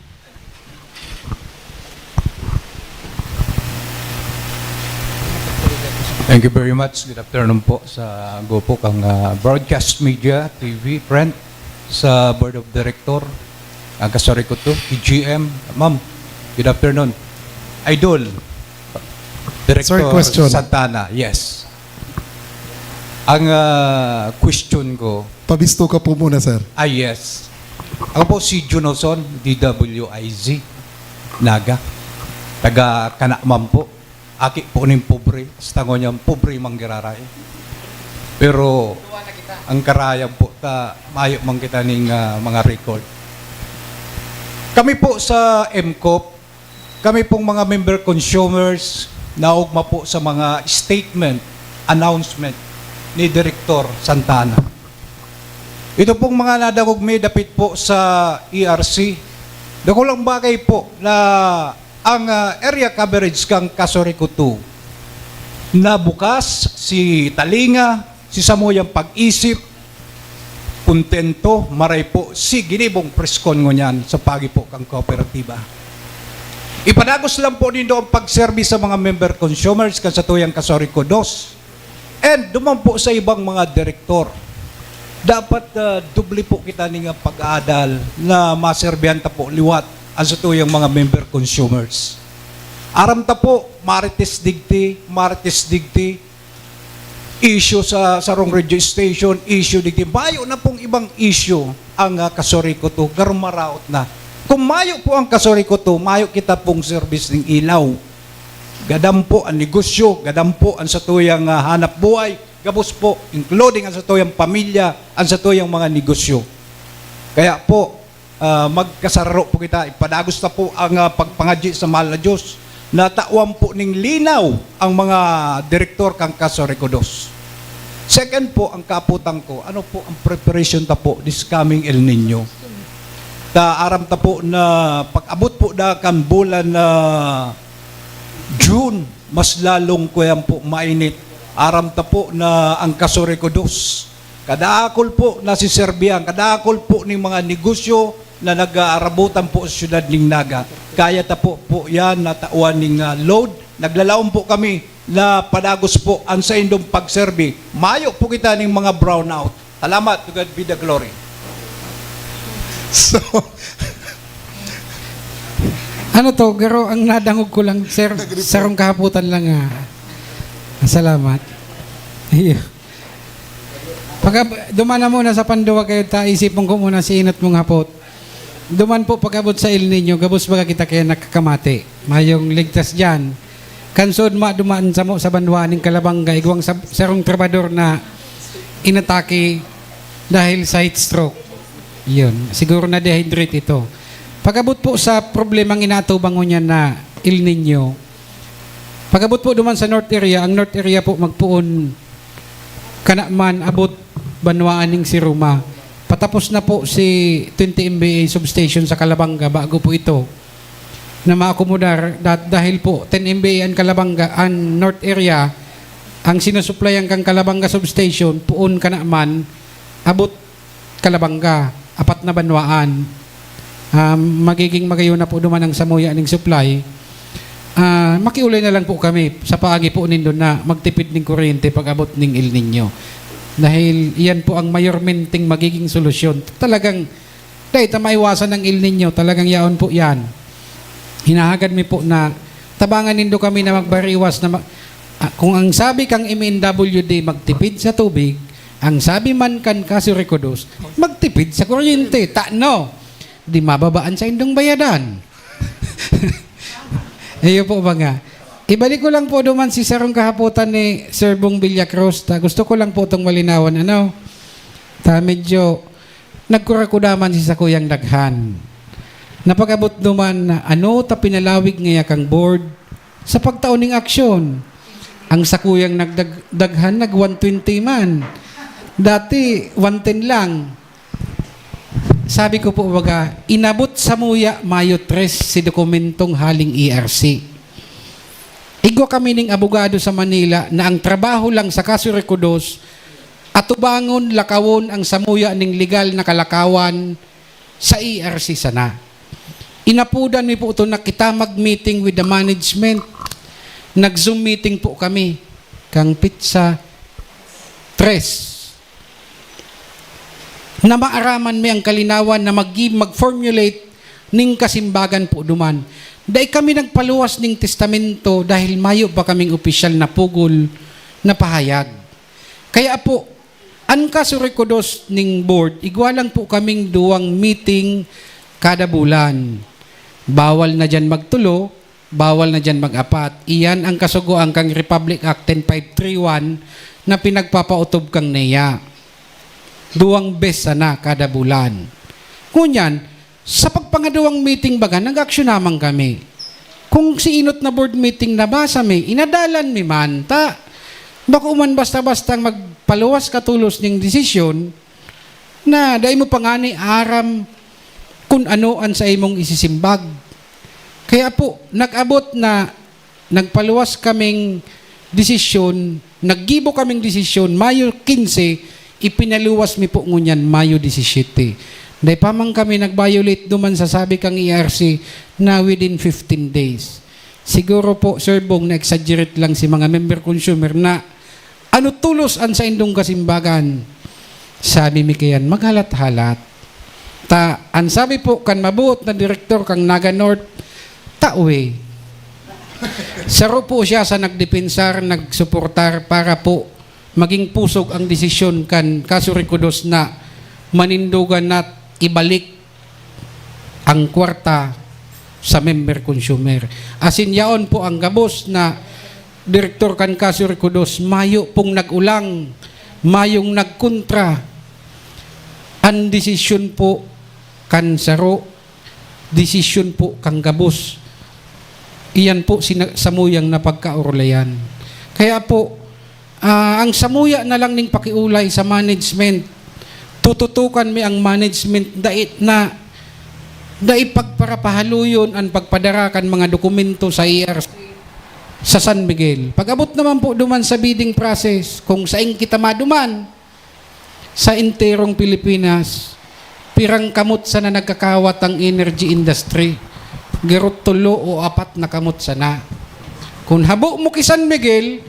Thank you very much. Good afternoon po sa grupo kang ah, broadcast media, T V, print, sa board of director, ang Kasoreko two, P G M. Ma'am, good afternoon. Idol, Director Sir, question. Santana, yes. Ang ah, question ko, Pabisto ka po muna, sir. Ah, yes. Ako po si Junoson, D W I Z, Naga. Taga Kanakman po. Aki po ning pobre. Sa tango niyang pobre manggiraray. Pero ang karayan po, ta, mayo man kita ning ah, mga record. Kami po sa M C O P, kami pong mga member consumers, naogma po sa mga statement, announcement ni Director Santana. Ito pong mga nadangog mi dapit po sa E R C. Dakulang bagay po na ang ah, area coverage kang Kasoreko two na bukas, si talinga, si samuyang pag-isip, kontento, maray po si ginibong preskon ngunyan sa pagi po kang kooperatiba. Ipadagos lang po nindo ang pagserbi sa mga member consumers kan satuyang Kasoriko Dos. And duman po sa ibang mga direktor. Dapat, ah, doble po kita ning pag-aadal na maserbihan ta po liwat ang satuyang mga member consumers. Aram ta po, Marites digdi, Marites digdi, issue sa sarong radio station, issue digdi. Mayo na pong ibang issue ang, ah, Kasoriko Dos, garo maraot na. Kung mayo po ang Kasoriko Dos, mayo kita pong service ning ilaw. Gadan po ang negosyo, gadan po ang satuyang, ah, hanap buhay, gabos po, including ang satuyang pamilya, ang satuyang mga negosyo. Kaya po, ah, magkasararo po kita, ipadagos ta po ang, ah, pagpangadyi sa mahal na Diyos na tawan po ning linaw ang mga direktor kan Kasoriko Dos. Second po, ang kaapotan ko, ano po ang preparation ta po this coming El Niño? Ta aram ta po na pag-abot po da kan bulan na June, mas lalong kuyan po mainit. Aram ta po na ang Kasoriko Dos, kadakul po nasiserbihan, kadakul po ning mga negosyo na nag-aarabutan po sa siyudad ning Naga. Kaya ta po, po yan natawan ning, ah, load. Naglalaom po kami na padagos po ang saindong pagserbi. Mayo po kita ning mga brownout. Salamat, to God be the glory. So, ano to, garo ang nadangog ko lang, sir, sarong kahapotan lang nga. Salamat. Iyo. Pag duman na muna sa panduwa kayo, ta isipon ko muna si inot mong hapot. Duman po pag-abot sa El Niño, gabos baga kita kaya nakakamati. Mayong ligtas dyan. Kansod ma duman samo sa banwa ning Kalabanga, igwang sa sarong trabador na inatake dahil sa heat stroke. Yun. Siguro na dehydrate ito. Pag-abot po sa problemang inatubang ngunyan na El Niño, pag-abot po duman sa North Area, ang North Area po magpoon kana man abot banwaan ning si Roma. Patapos na po si twenty M V A substation sa Calabanga bago po ito na maakomodar da- dahil po ten M V A ang Calabanga, ang North Area, ang sinusuplayan kang Calabanga substation, poon kana man, abot Calabanga, apat na banwaan. Um, magiging magayon na po duman ang samuya ning supply. Ah, makiulay na lang po kami sa paagi po nindo na magtipid ning kuryente pag-abot ning El Niño. Dahil iyan po ang mayormenteng magiging solusyon. Talagang, dahil ta maiwasan ang El Niño, talagang yaon po yan. Hinahagad mi po na tabangan nindo kami na magbariwas na ma- ah, kung ang sabi kang M N W D magtipid sa tubig, ang sabi man kan Kasoriko Dos, magtipid sa kuryente. Tano, di mababa an saindong bayadan. Iyo po ba nga? Ibalik ko lang po duman si sarong kahapotan ni Sir Bong Villacruz. Ta, gusto ko lang po itong malinawan. Ano? Ta, medyo nagkurakudaman si sakuyang daghan. Napag-abot duman na ano ta pinalawig ngaya kang board sa pagtao ning aksyon. Ang sakuyang nagdag- daghan nag one twenty man. Dati, one ten lang. Sabi ko po, baga, inabot samuya Mayo tres si dokumentong haling E R C. Igwa kami ning abogado sa Manila na ang trabaho lang sa Kasoriko Dos, atubangon, lakawon ang samuya ning legal na kalakawan sa E R C sana. Inapodan mi po ito na kita mag-meeting with the management. Nag-Zoom meeting po kami kang petsa tres. Na maaraman mi ang kalinawan na mag- mag-formulate ning kasimbagan po duman. Dai kami nagpaluwas ning testamento dahil mayo pa kaming opisyal na pugol na pahayag. Kaya po, an Kasoriko Dos ning board, igwa lang po kaming duwang meeting kada bulan. Bawal na diyan magtulo, bawal na diyan mag-apat. Iyan ang kasugoan kang Republic Act ten five three one na pinagpapautob kang NEA. Duwang bes sana kada bulan. Ngunyan, sa pagpangaduwang meeting baga, nag-aksyon naman kami. Kung si inot na board meeting nabasa mi, inadalan mi man, ta bako man basta-basta magpaluwas ka tolos ning desisyon na dai mo pa ngani aram kun ano an sa imong isisimbag. Kaya po, nag-abot na nagpaluwas kaming desisyon, naggibo kaming desisyon, Mayo quince, ipinaluwas mi po ngunyan, Mayo disisiyete. Dai pa man kami nag-violate duman sa sabi kang E R C na within fifteen days. Siguro po, Sir Bong, na-exaggerate lang si mga member consumer na ano tolos an saindong kasimbagan. Sabi mi kayan, maghalat-halat. Ta, an sabi po kan mabuot na direktor kang Naga North, tawe. Saro po siya sa nagdepensar, nagsuportar para po maging pusog ang desisyon kan Kaso Recodos na manindogan na ibalik ang kwarta sa member consumer. Asin yaon po ang gabos na direktor kan Kaso Recodos, mayo pong nag-ulang, mayong nagkontra. An desisyon po kan saro, desisyon po kan gabos. Iyan po sina-, samuyang na pagkaurulayan. Kaya po, ah, ang samuya na lang ning pakiulay sa management. Tututukan mi ang management dai na, dai pagparapahaloyon an pagpadara kan mga dokumento sa E R C sa San Miguel. Pag-abot naman po duman sa bidding process, kung sain kita maduman sa enterong Pilipinas, pirang kamot sana nagkakawat ang energy industry? Garo tolo o apat na kamot sana. Kun habo mo ki San Miguel,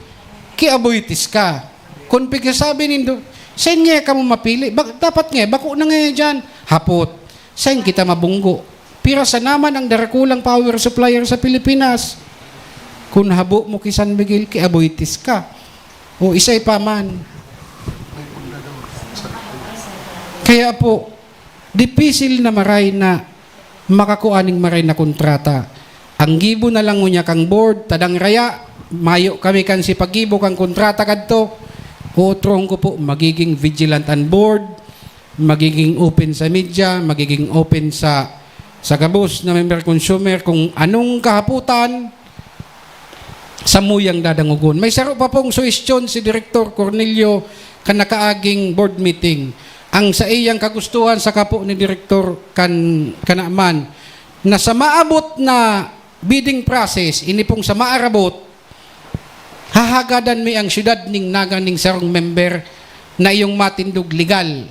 ki Aboitiz ka. Kun pigsasabi nindo, "Sain nga kamo mapili? Bak-, dapat nga, bako na nga diyan." Hapot, sain kita mabunggo? Pira sana man ang darakulang power supplier sa Pilipinas? Kun habo mo ki San Miguel, ki Aboitiz ka. O isay pa man. Kaya po, dipisil na maray na makakua ning maray na kontrata. Ang gibo na lang ngunyan kang board, tadang raya, mayo kami kan si paggibo kang kontrata kadto. Uutrohon ko po, magiging vigilant an board, magiging open sa media, magiging open sa, sa gabos na member consumer kung anong kahapotan, samuyang dadangogon. May saro pa pong suhestyon si Direktor Cornelio kan nakaaging board meeting. Ang saiyang kagustuhan sa kapo ni Direktor kan, kanaman, na sa maabot na bidding process, ini pong sa maarabot, hahagadan mi ang siyudad ning Naga ning sarong member na iyong matindog legal.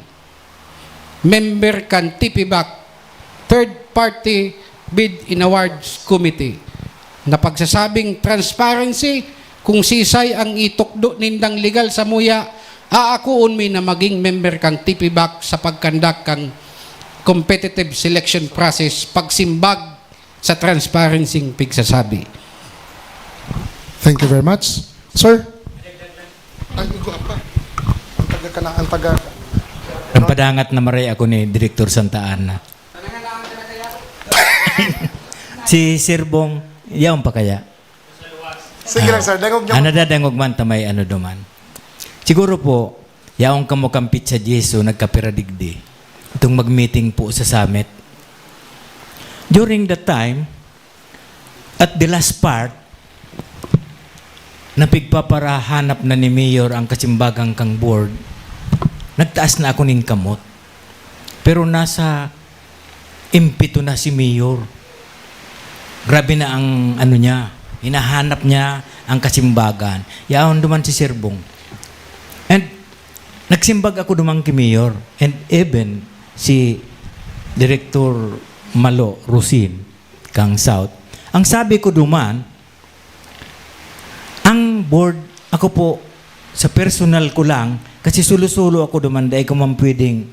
Member kan T P BAC, Third Party Bid and Awards Committee, na pagsasabing transparency, kung sisay ang itukdo nindang legal samuya, aakoon mi na maging member kan T P BAC sa pagkandak kan competitive selection process, pagsimbag sa transparency pigsasabi. Thank you very much. Sir? Ay, igwa pa. Ang taga ka na, ang taga... Napadangat na maray ako ni Direktor Santa Ana. Si Sir Bong, yaon pa kaya? Sige lang, sir. Dangog niyo. Ah, nadadangog man ta may ano duman. Siguro po, yaon kamo kan pitsa diyes o nagkapira digdi. Itong mag-meeting po sa summit. During that time, at the last part, na pigpaparahanap na ni Mayor ang kasimbagan kang board, nagtaas na ako ning kamot. Pero nasa impeto na si Mayor. Grabe na ang ano niya, hinahanap niya ang kasimbagan. Yaon duman si Sir Bong. And nagsimbag ako duman ki Mayor. And even si Director Malo Rosin kang South. Ang sabi ko duman, ang board, ako po, sa personal ko lang, kasi solo-solo ako duman, dai ko man pwedeng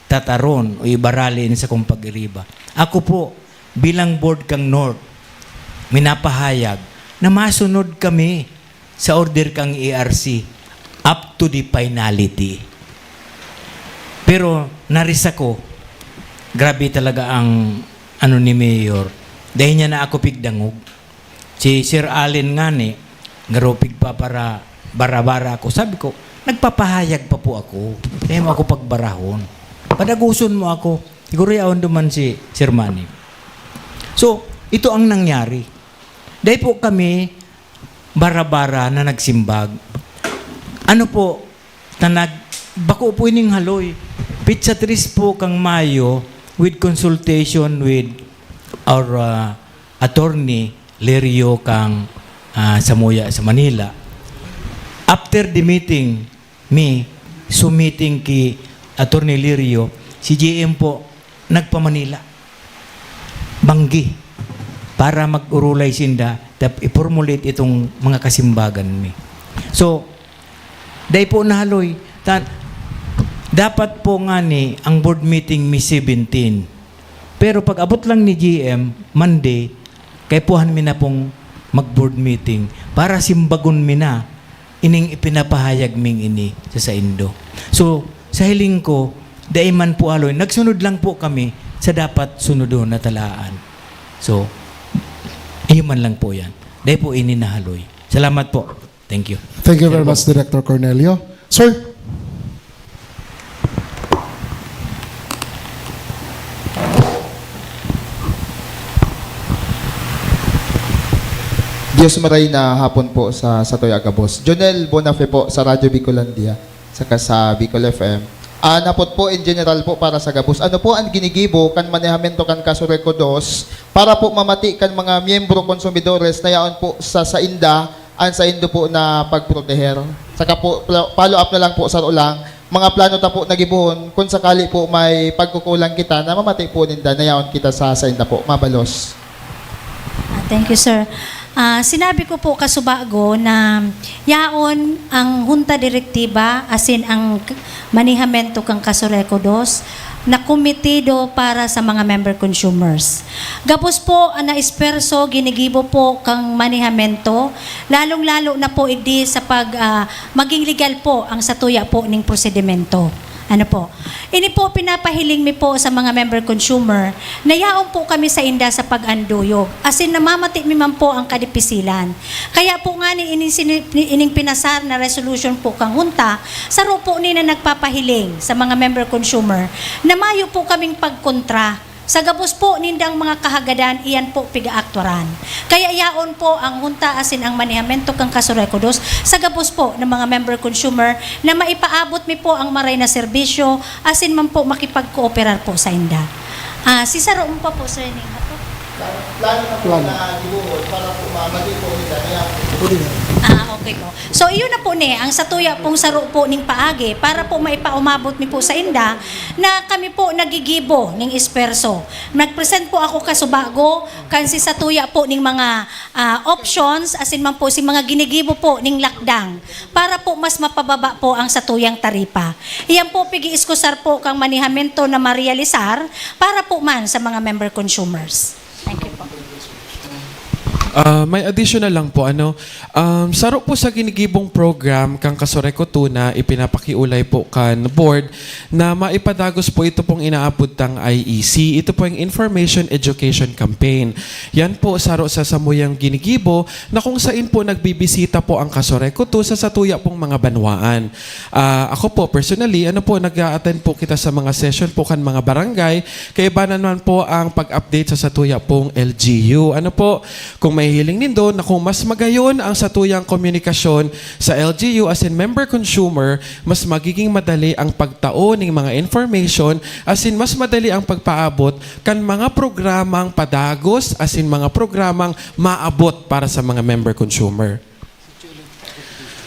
tataron o ibarali ini sa kong pag-iriba. Ako po, bilang board kang North, minapahayag na masunod kami sa order kang E R C up to the finality. Pero narisa ko, grabe talaga ang ano ni Mayor. Dahil niya na ako pigdangog. Si Sir Allen nga ni, garo pigpapara, bara-bara ako. Sabi ko, nagpapahayag pa po ako. Kaya mo ako pagbarahon. Padaguson mo ako. Siguro yaon duman si Sir Manny. So, ito ang nangyari. Dahil po kami, bara-bara na nagsimbag. Ano po, tanag, bako po ining haloy. Pitsa tres po kang Mayo with consultation with our uh, attorney Lerio kang uh, Samuya sa Manila. After the meeting, me, submitting ki Attorney Lirio, si G M po, nagpa-Manila, banggi, para mag-orolay sinda, tap-, i-formulate itong mga kasimbagan mi. So, dai po nahaloy. Ta-, dapat po ngani ang board meeting mi seventeen. Pero pag-abot lang ni G M, Monday, kaipuhan mi na pong mag-board meeting para simbagon mi na ining ipinapahayag ming ini sa saindo. So, sa hiling ko, dai man po aloy. Nagsunod lang po kami sa dapat sunodon na talaan. So, iyo man lang po yan. Dai po ini nahaloy. Salamat po. Thank you. Thank you very much, Director Cornelio. Sir? Diyos maray na hapon po sa satoya gabos. Jonel Bonafe po sa Radyo Bicolandia, saka sa Bicol F M. Ah, napot po, in general po, para sa gabos. Ano po ang ginigibo kan manehamento kan Kaso Reco dos para po mamati kan mga miyembro konsumidores na yaon po sa sainda an saindo po na pagproteher? Saka po, pla-, follow up na lang po, Sir Ulang, mga plano ta po na gibohon, kung sakali po may pagkukulang kita, na mamati po ninda, na yaon kita sa sainda po. Mabalos. Ah, thank you, sir. Ah, sinabi ko po kasubago na yaon ang Junta Direktiba, asin ang k-, manehamento kan Kaso Reco dos, na komitido para sa mga member consumers. Gabos po ang naesperso, ginigibo po kang manehamento, lalong-lalo na po idi sa pag, ah, maging legal po ang satuya po ning prosedimento. Ano po? Ini po, pinapahiling mi po sa mga member consumer na yaon po kami sainda sa pag-anduyog. Asin namamati mi man po ang kadipisilan. Kaya po ngani ining, sini-, ining pinasar na resolution po kang Junta, saro po ni na nagpapahiling sa mga member consumer na mayo po kaming pagkontra sa gabos po nindang mga kahagadan, iyan po pigaaktuaran. Kaya yaon po ang Junta asin ang manehamento kan Kaso Reco dos sa gabos po ng mga member consumer na maipaabot mi po ang maray na serbisyo asin man po makipagkooperar po sainda. Ah, si Saro mo pa po, sir, ning hapon? Plano na po na gibuhon para po mamati po nila na yaon. Ah, okay po. So, iyon na po ni, ang satuya pong saro po ning paagi para po maipaumabot mi po sainda na kami po nagigibo ning esperso. Nag-present po ako kasubago kan si satuya po ning mga, ah, options, asin man po si mga ginigibo po ning lakdang para po mas mapababa po ang satuyang taripa. Iyan po pigi-iskusar po kang manehamento na marealisar para po man sa mga member consumers. Thank you po. Ah, may additional lang po, ano, um, saro po sa ginigibong program kan Kaso Reco two na ipinapakiulay po kan board na maipadagos po ito pong inaapod tang I E C. Ito po yung Information Education Campaign. Yan po saro sa samuyang ginigibo na kung sain po nagbibisita po ang Kaso Reco two sa satuya pong mga banwaan. Ah, ako po, personally, ano po, nag-a-attend po kita sa mga session po kan mga barangay. Kaibanan man po ang pag-update sa satuya pong L G U. Ano po, kung mahihiling nindo na kung mas magayon ang satuyang komunikasyon sa L G U asin member consumer, mas magiging madali ang pagtao ning mga information asin mas madali ang pagpaabot kan mga programang padagos asin mga programang maabot para sa mga member consumer.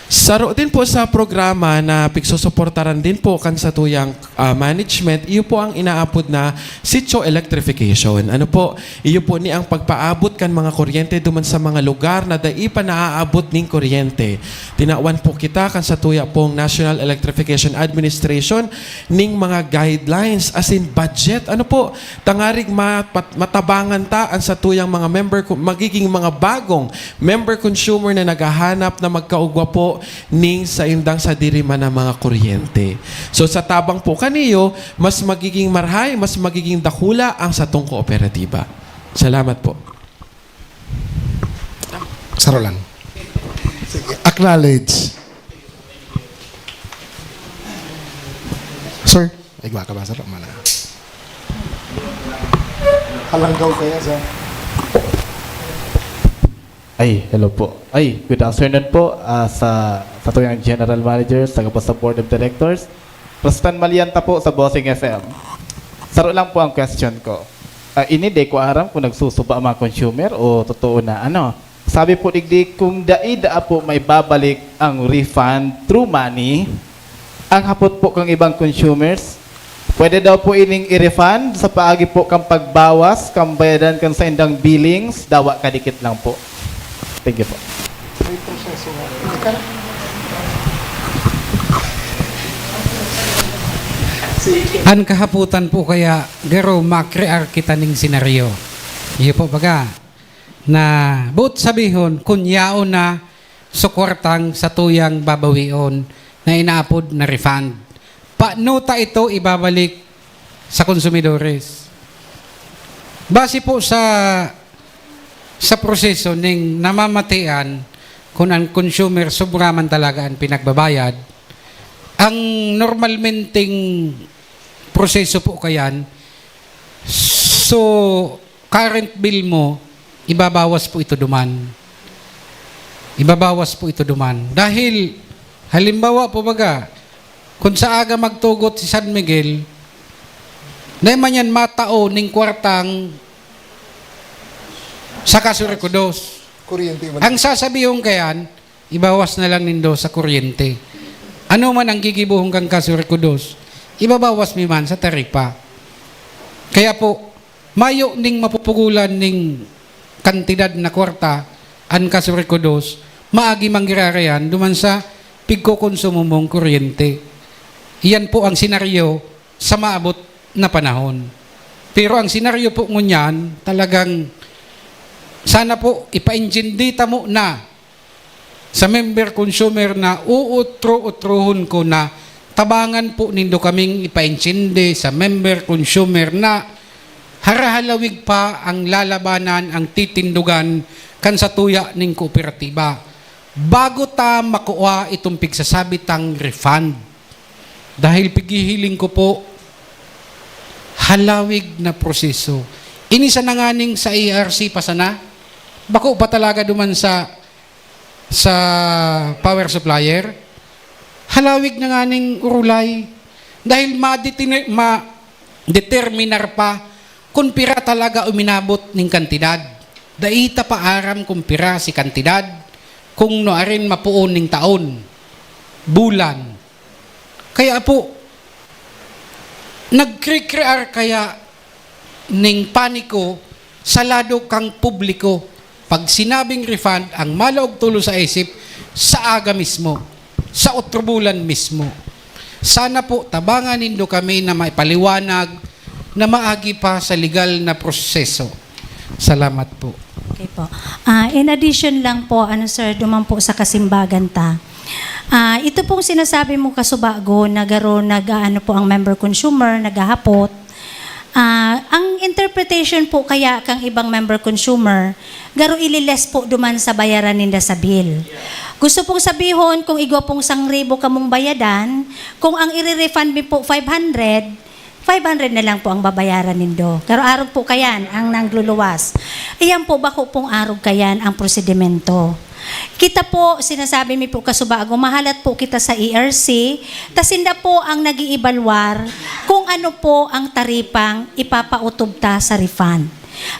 Saro din po sa programa na pigsusuportaran din po kan satuyang, ah, management, iyo po ang inaapod na sitio electrification. Ano po, iyo po ni ang pagpaabot kan mga kuryente duman sa mga lugar na dai pa naaabot ning kuryente. Tinawan po kita kan satuya pong National Electrification Administration ning mga guidelines asin budget. Ano po, tangarig mapat-, matabangan ta ang satuyang mga member, magiging mga bagong member consumer na naghahanap na magkaugwa po ning saindang sadiri man na mga kuryente. So, sa tabang po kaniyo, mas magiging marhay, mas magiging dakula ang satong kooperatiba. Salamat po. Saro lang. Sige, acknowledge. Sir, igwa ka ba, sir? Mana? Halanggaw kaya, sir? Ay, hello po. Ay, good afternoon po, ah, sa, sa tuyang general manager, sa gabos sa board of directors. Rustan Malianta po sa Bossing F M. Saro lang po ang question ko. Ah, ini di ko aram kung nagsusuba ang mga consumer o totoo na ano. Sabi po digdi, kung dai daa po maibabalik ang refund through money, ang hapot po kang ibang consumers, Pwede daw po ining i-refund sa paagi po kan pagbawas kan bayadan kan saindang billings, dawa kadikit lang po. Thank you po. May proseso nga. An kahapotan po kaya, garo makrear kita ning senaryo. Iyo po baga, na boot sabihon, kun yaon na so kwartang satuyang babawion na inaapod na refund, paano ta ito ibabalik sa konsumidores? Base po sa, sa proseso ning namamatian, kun ang consumer sobra man talaga ang pinagbabayad, ang normalmenteng proseso po kayan, so current bill mo, ibabawas po ito duman. Ibabawas po ito duman. Dahil, halimbawa po baga, kung sa aga magtugot si San Miguel, na man yan matao ning kwartang sa Kasurikudos. Kuryente man. Ang sasabihon kayan, ibawas na lang nindo sa kuryente. Ano man ang gigibohon kan Kasurikudos, ibabawas mi man sa taripa. Kaya po, mayo ning mapupugulan ning kantidad na kwarta an Kasurikudos, maagi manggiraray yan duman sa pigkokonsumo mong kuryente. Iyan po ang senaryo sa maabot na panahon. Pero ang senaryo po ngunyan, talagang sana po ipaintindi ta mo na sa member consumer na uutro-utrohon ko na tabangan po nindo kaming ipaintindi sa member consumer na harahalawig pa ang lalabanan, ang titindogan kan satuya ning kooperatiba bago ta makua itong pigsasabi tang refund. Dahil pighihiling ko po, halawig na proseso. Ini sana nganing sa A R C pa sana, bako pa talaga duman sa, sa power supplier. Halawig na nganing urulay. Dahil madetine-, ma-determinar pa kung pira talaga uminabot ning kantidad. Dai ta pa aram kung pira si kantidad, kung nuarin mapoon ning taon, bulan. Kaya po, nagkre-crear kaya ning paniko sa lado kang publiko. Pag sinabing refund, ang malaog tulo sa isip, sa aga mismo, sa otro bulan mismo. Sana po, tabangan nindo kami na maipaliwanag na maagi pa sa legal na proseso. Salamat po. Okay po. Ah, in addition lang po, ano sir, duman po sa kasimbagan ta. Ah, ito pong sinasabi mo kasubago na garo nag-aano po ang member consumer, naghahapot. Ah, ang interpretation po kaya kang ibang member consumer, garo ililes po duman sa bayaran ninda sa bill. Gusto pong sabihon, kung igwa pong sangribo kamong bayadan, kung ang ire-refund mi po five hundred, five hundred na lang po ang babayaran nindo. Pero arog po kayan ang nangluluwas. Iyan po, bako pong arog kayan ang prosedimento. Kita po, sinasabi mi po kasubago, mahalat po kita sa E R C, ta sinda po ang nag-iibalwar kung ano po ang taripang ipapautob ta sa refund.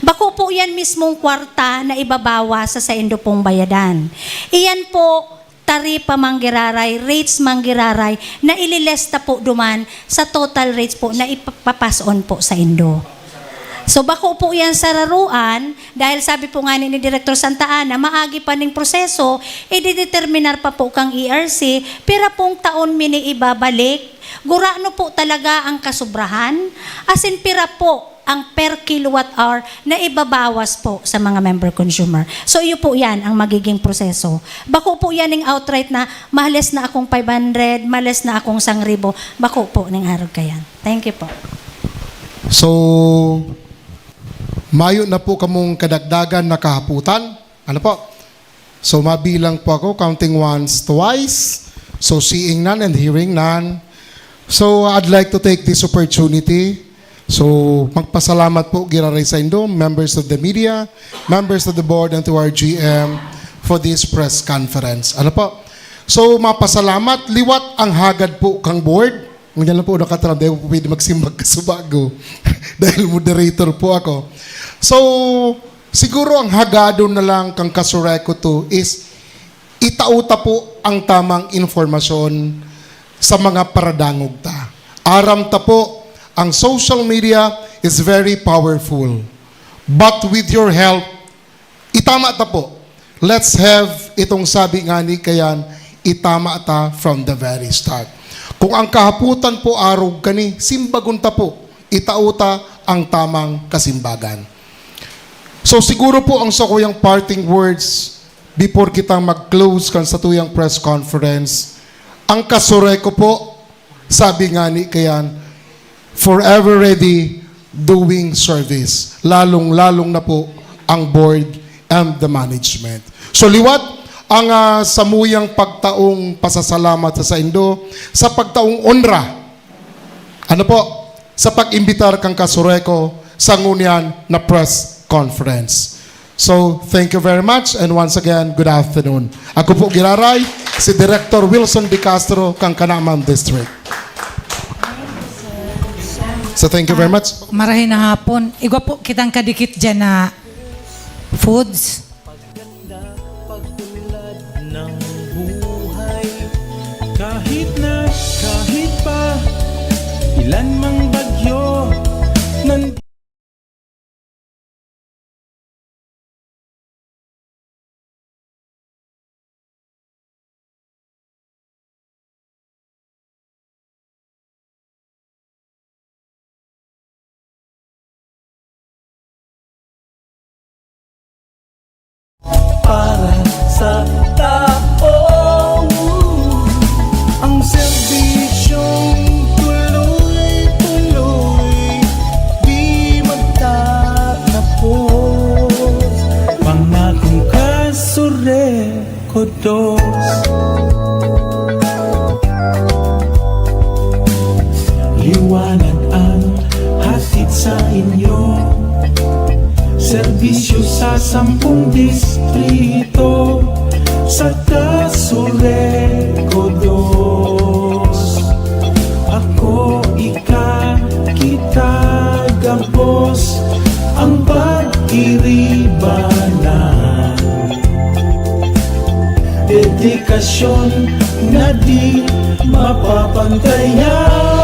Bako po yan mismong kwarta na ibabawas sa saindo pong bayadan. Iyan po, taripa manggiraray, rates manggiraray, na ililista po duman sa total rates po na ipapapas on po saindo. So, bako po yan sararuan, dahil sabi po nga ni, ni Director Santa Ana, maagi pa ning proseso, idedeterminar pa po kang E R C, pira pong taon mi ni ibabalik, gurano po talaga ang kasubrahan, asin pira po ang per kilowatt hour na ibabawas po sa mga member consumer. So, iyo po yan ang magiging proseso. Bako po yan ning outright na mahalis na akong five hundred, mahalis na akong sangribo. Bako po ning arog kayan. Thank you po. So, mayo na po kamong kadagdagan na kahaputan. Ano po? So, mabilang po ako, counting once, twice. So, seeing none and hearing none. So, I'd like to take this opportunity. So, magpasalamat po giraray saindo, members of the media, members of the board, and to our G M for this press conference. Ano po? So, mapasalamat, liwat ang hagad po kang board. Ngunyan lang po nakataram, dahil po pwede magsimbag kasubago. Dahil moderator po ako. So, siguro ang hagadon na lang kang Kasureko to is itao ta po ang tamang impormasyon sa mga paradangog ta. Aram ta po Ang social media is very powerful. But with your help, itama ta po. Let's have itong sabi nga ni kayan, itama ta from the very start. Kung ang kahapotan po arog kani, simbagon ta po, itao ta ang tamang kasimbagan. So siguro po ang sakuyang parting words before kita mag-close kan satuyang press conference, ang kasureko po, sabi nga ni kayan, forever ready doing service, lalong-lalong na po ang board and the management. So liwat ang ah, samuyang pagtaong pasasalamat sa saindo, sa pagtaong onra, ano po, sa pag-imbitar kan kasureko sa ngunyan na press conference. So, thank you very much, and once again, good afternoon. Ako po giraray, si Director Wilson De Castro, kan Canaman District. So, thank you very much. Marahay na hapon. Igwa po kitang kadikit dyan na foods. Pagulad ng buhay. Kahit na, kahit pa ilan mang bagyo, nandito para sa tao. Ang serbisyong tuloy-tuloy, di magtatapos. Pangakong kasureko dos. Liwanag ang hatid sa inyo. Serbisyo sa sampung distrito, sa Kasureko dos. Ako, ika, kita, gabos, ang pag-iribanan. Dedikasyon na di mapapantayan.